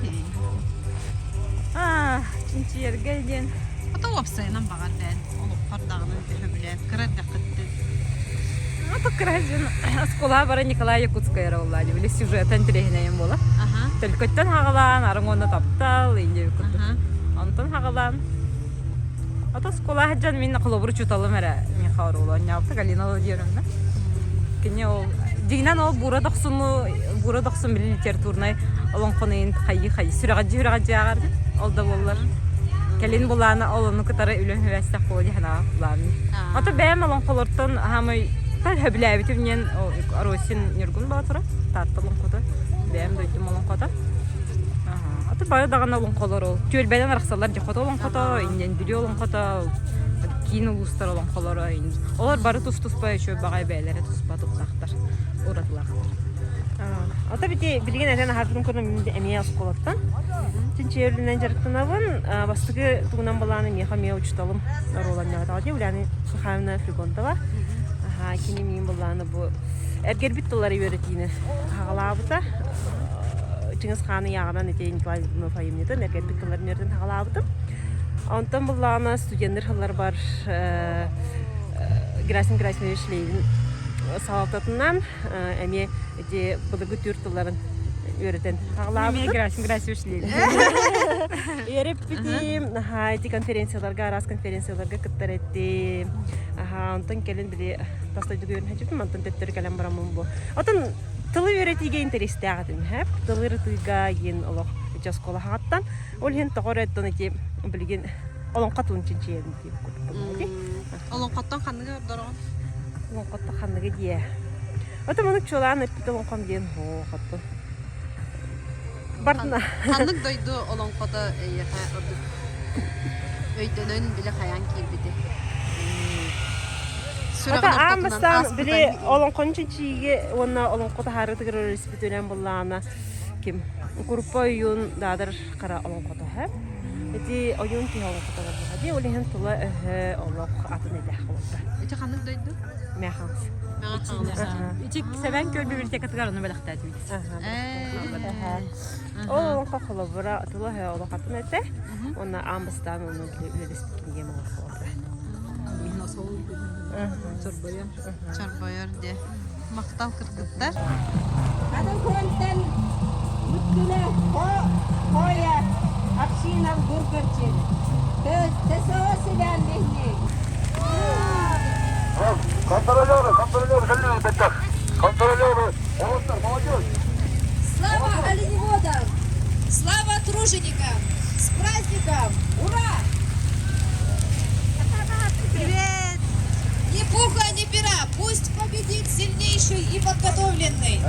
Speaker 3: Аа, чинчийэргэ диэн
Speaker 8: Ото уопсайынан баҕар бээн олоххор даҕаны төһөбүлээн кыра эрдэххиттэн
Speaker 3: Ото кыра дьон оскуолаҕа бара Николай Якутскай эрэ буолла били сюжета интэриэһинэйин буола. Төлкөттөн хаҕалаан, арыҥ уонна таптал, инде курдук. Онтон хаҕалаан Ото оскуолаҕа сылдьан мин холобур учууталым эрэ миэхэ оруолу оонньообута Галина Владимировна. Кини ол дьиҥинэн ол Бура Дохсуну Бура Дохсун били литературнай олоҥхону иһин хайыы-хайыы сүрэҕэлдьии-сүрэҕэлдьии ааҕар ол да буоллар кэлин булаана ол ону кытары үлэм үбэстэх буолуо дии санаабат булааммын. Ото бэйэм олоҥхолортон аһаамай сөбүлээбитим диэн Оросин Ньургун Боотура Таатта олоҥхото бэйэм дойдум олоҥхото. Аты бары даҕаны олоҥхолор ол түөлбэнэн арахсаллар дьохото олоҥхото, инньэн Бүлүү олоҥхото, киин улуустар олоҥхолоро олор бары тус-туспа үчүгэй баҕайы бэйэлэрэ туспа туттахтар, уратылаахтар.
Speaker 2: Ото бити билигин этэн аһарбытым курдук эмиэ оскуолаттан чинчийэр үлэнэн дьарыктанабын. Бастакы тугунан былааны миэхэ эмиэ учууталым оруоланньаҕатаҕа дии Ульяна Михайловна Флегонтова. Кини миин былааны бу эргэрбит тыллары үөрэтиини хаҕалаабыта. Чыҥыс Хаан ыйааҕынан ити Николай Лугинов айымньытын эргэрбит тылларын үөрэтэн хаҕалаабытым. Онтон буллаҕына студеннар сылларбар Герасим Герасимович Левин салалтатынан эмиэ ити былыргы түүр тылларын үөрэтэн хаҕалаабытым.
Speaker 3: Герасим Герасимович Левин.
Speaker 2: Үөрэппитим, аха ити конференцияларга, араас конференцияларга кыттар этим. Аха, онтон кэлин били тас дойдуга үөрэнэ сылдьыбытым, онтон төттөрү кэлэн бараммын бу. Отон тылы үөрэтиигэ интэриэстээх этим, һэп. Тылы ырытыыга диэн олох ити оскуола хаҕаттан. Ол иһин тоҕо эрэ оттон ити билигин олоҥхо туун чинчийэбин диэн курдук.
Speaker 8: Олоҥхоттон ханныгы ордороҕун?
Speaker 2: Олоҥхоттон ханныгы диэ? Отон маннык чуолаан эппит олоҥхом диэн һоо хоттон. Бардына.
Speaker 8: Ханнык дойду олоҥхото эйиэхэ ордук Өйдөнөн били хайаан киирбити.
Speaker 2: Ата аан бастаан били олоҥхону чинчийиигэ уонна олоҥхо таһаарыытыгар өрөспүтүнэн буллаҕына ким Куруппа ойуун Даадар Хара олоҥхото һэ. Ити ойуун киһи олоҥхото буолла дии. Ол иһин тыла-өһө олох атын этэ холобура.
Speaker 8: Ити ханнык дойду?
Speaker 2: Мэханс.
Speaker 3: Ити Сэбээн Күөл библиотекатыгар ону бэлэхтээтибит.
Speaker 2: Ол олоҥхо холобура тыла-өһө олох атын этэ. Уонна аан бастаан ону үлэлэспит кинигэм олоҥхолоро.
Speaker 8: Чорбойор. Чорбойор диэ. Махтал кыргыттар.
Speaker 1: Атын күрэнтэн бүттүнэ хоя община Бургачи. ТСО Селян
Speaker 17: Контролеры, контролеры, кэллилэр бэттэх. Контролеры, молодцы, молодежь.
Speaker 19: Слава оленеводам! Слава труженикам! С праздником! Ура!
Speaker 8: Привет!
Speaker 19: Ни пуха, ни пера! Пусть победит сильнейший и подготовленный!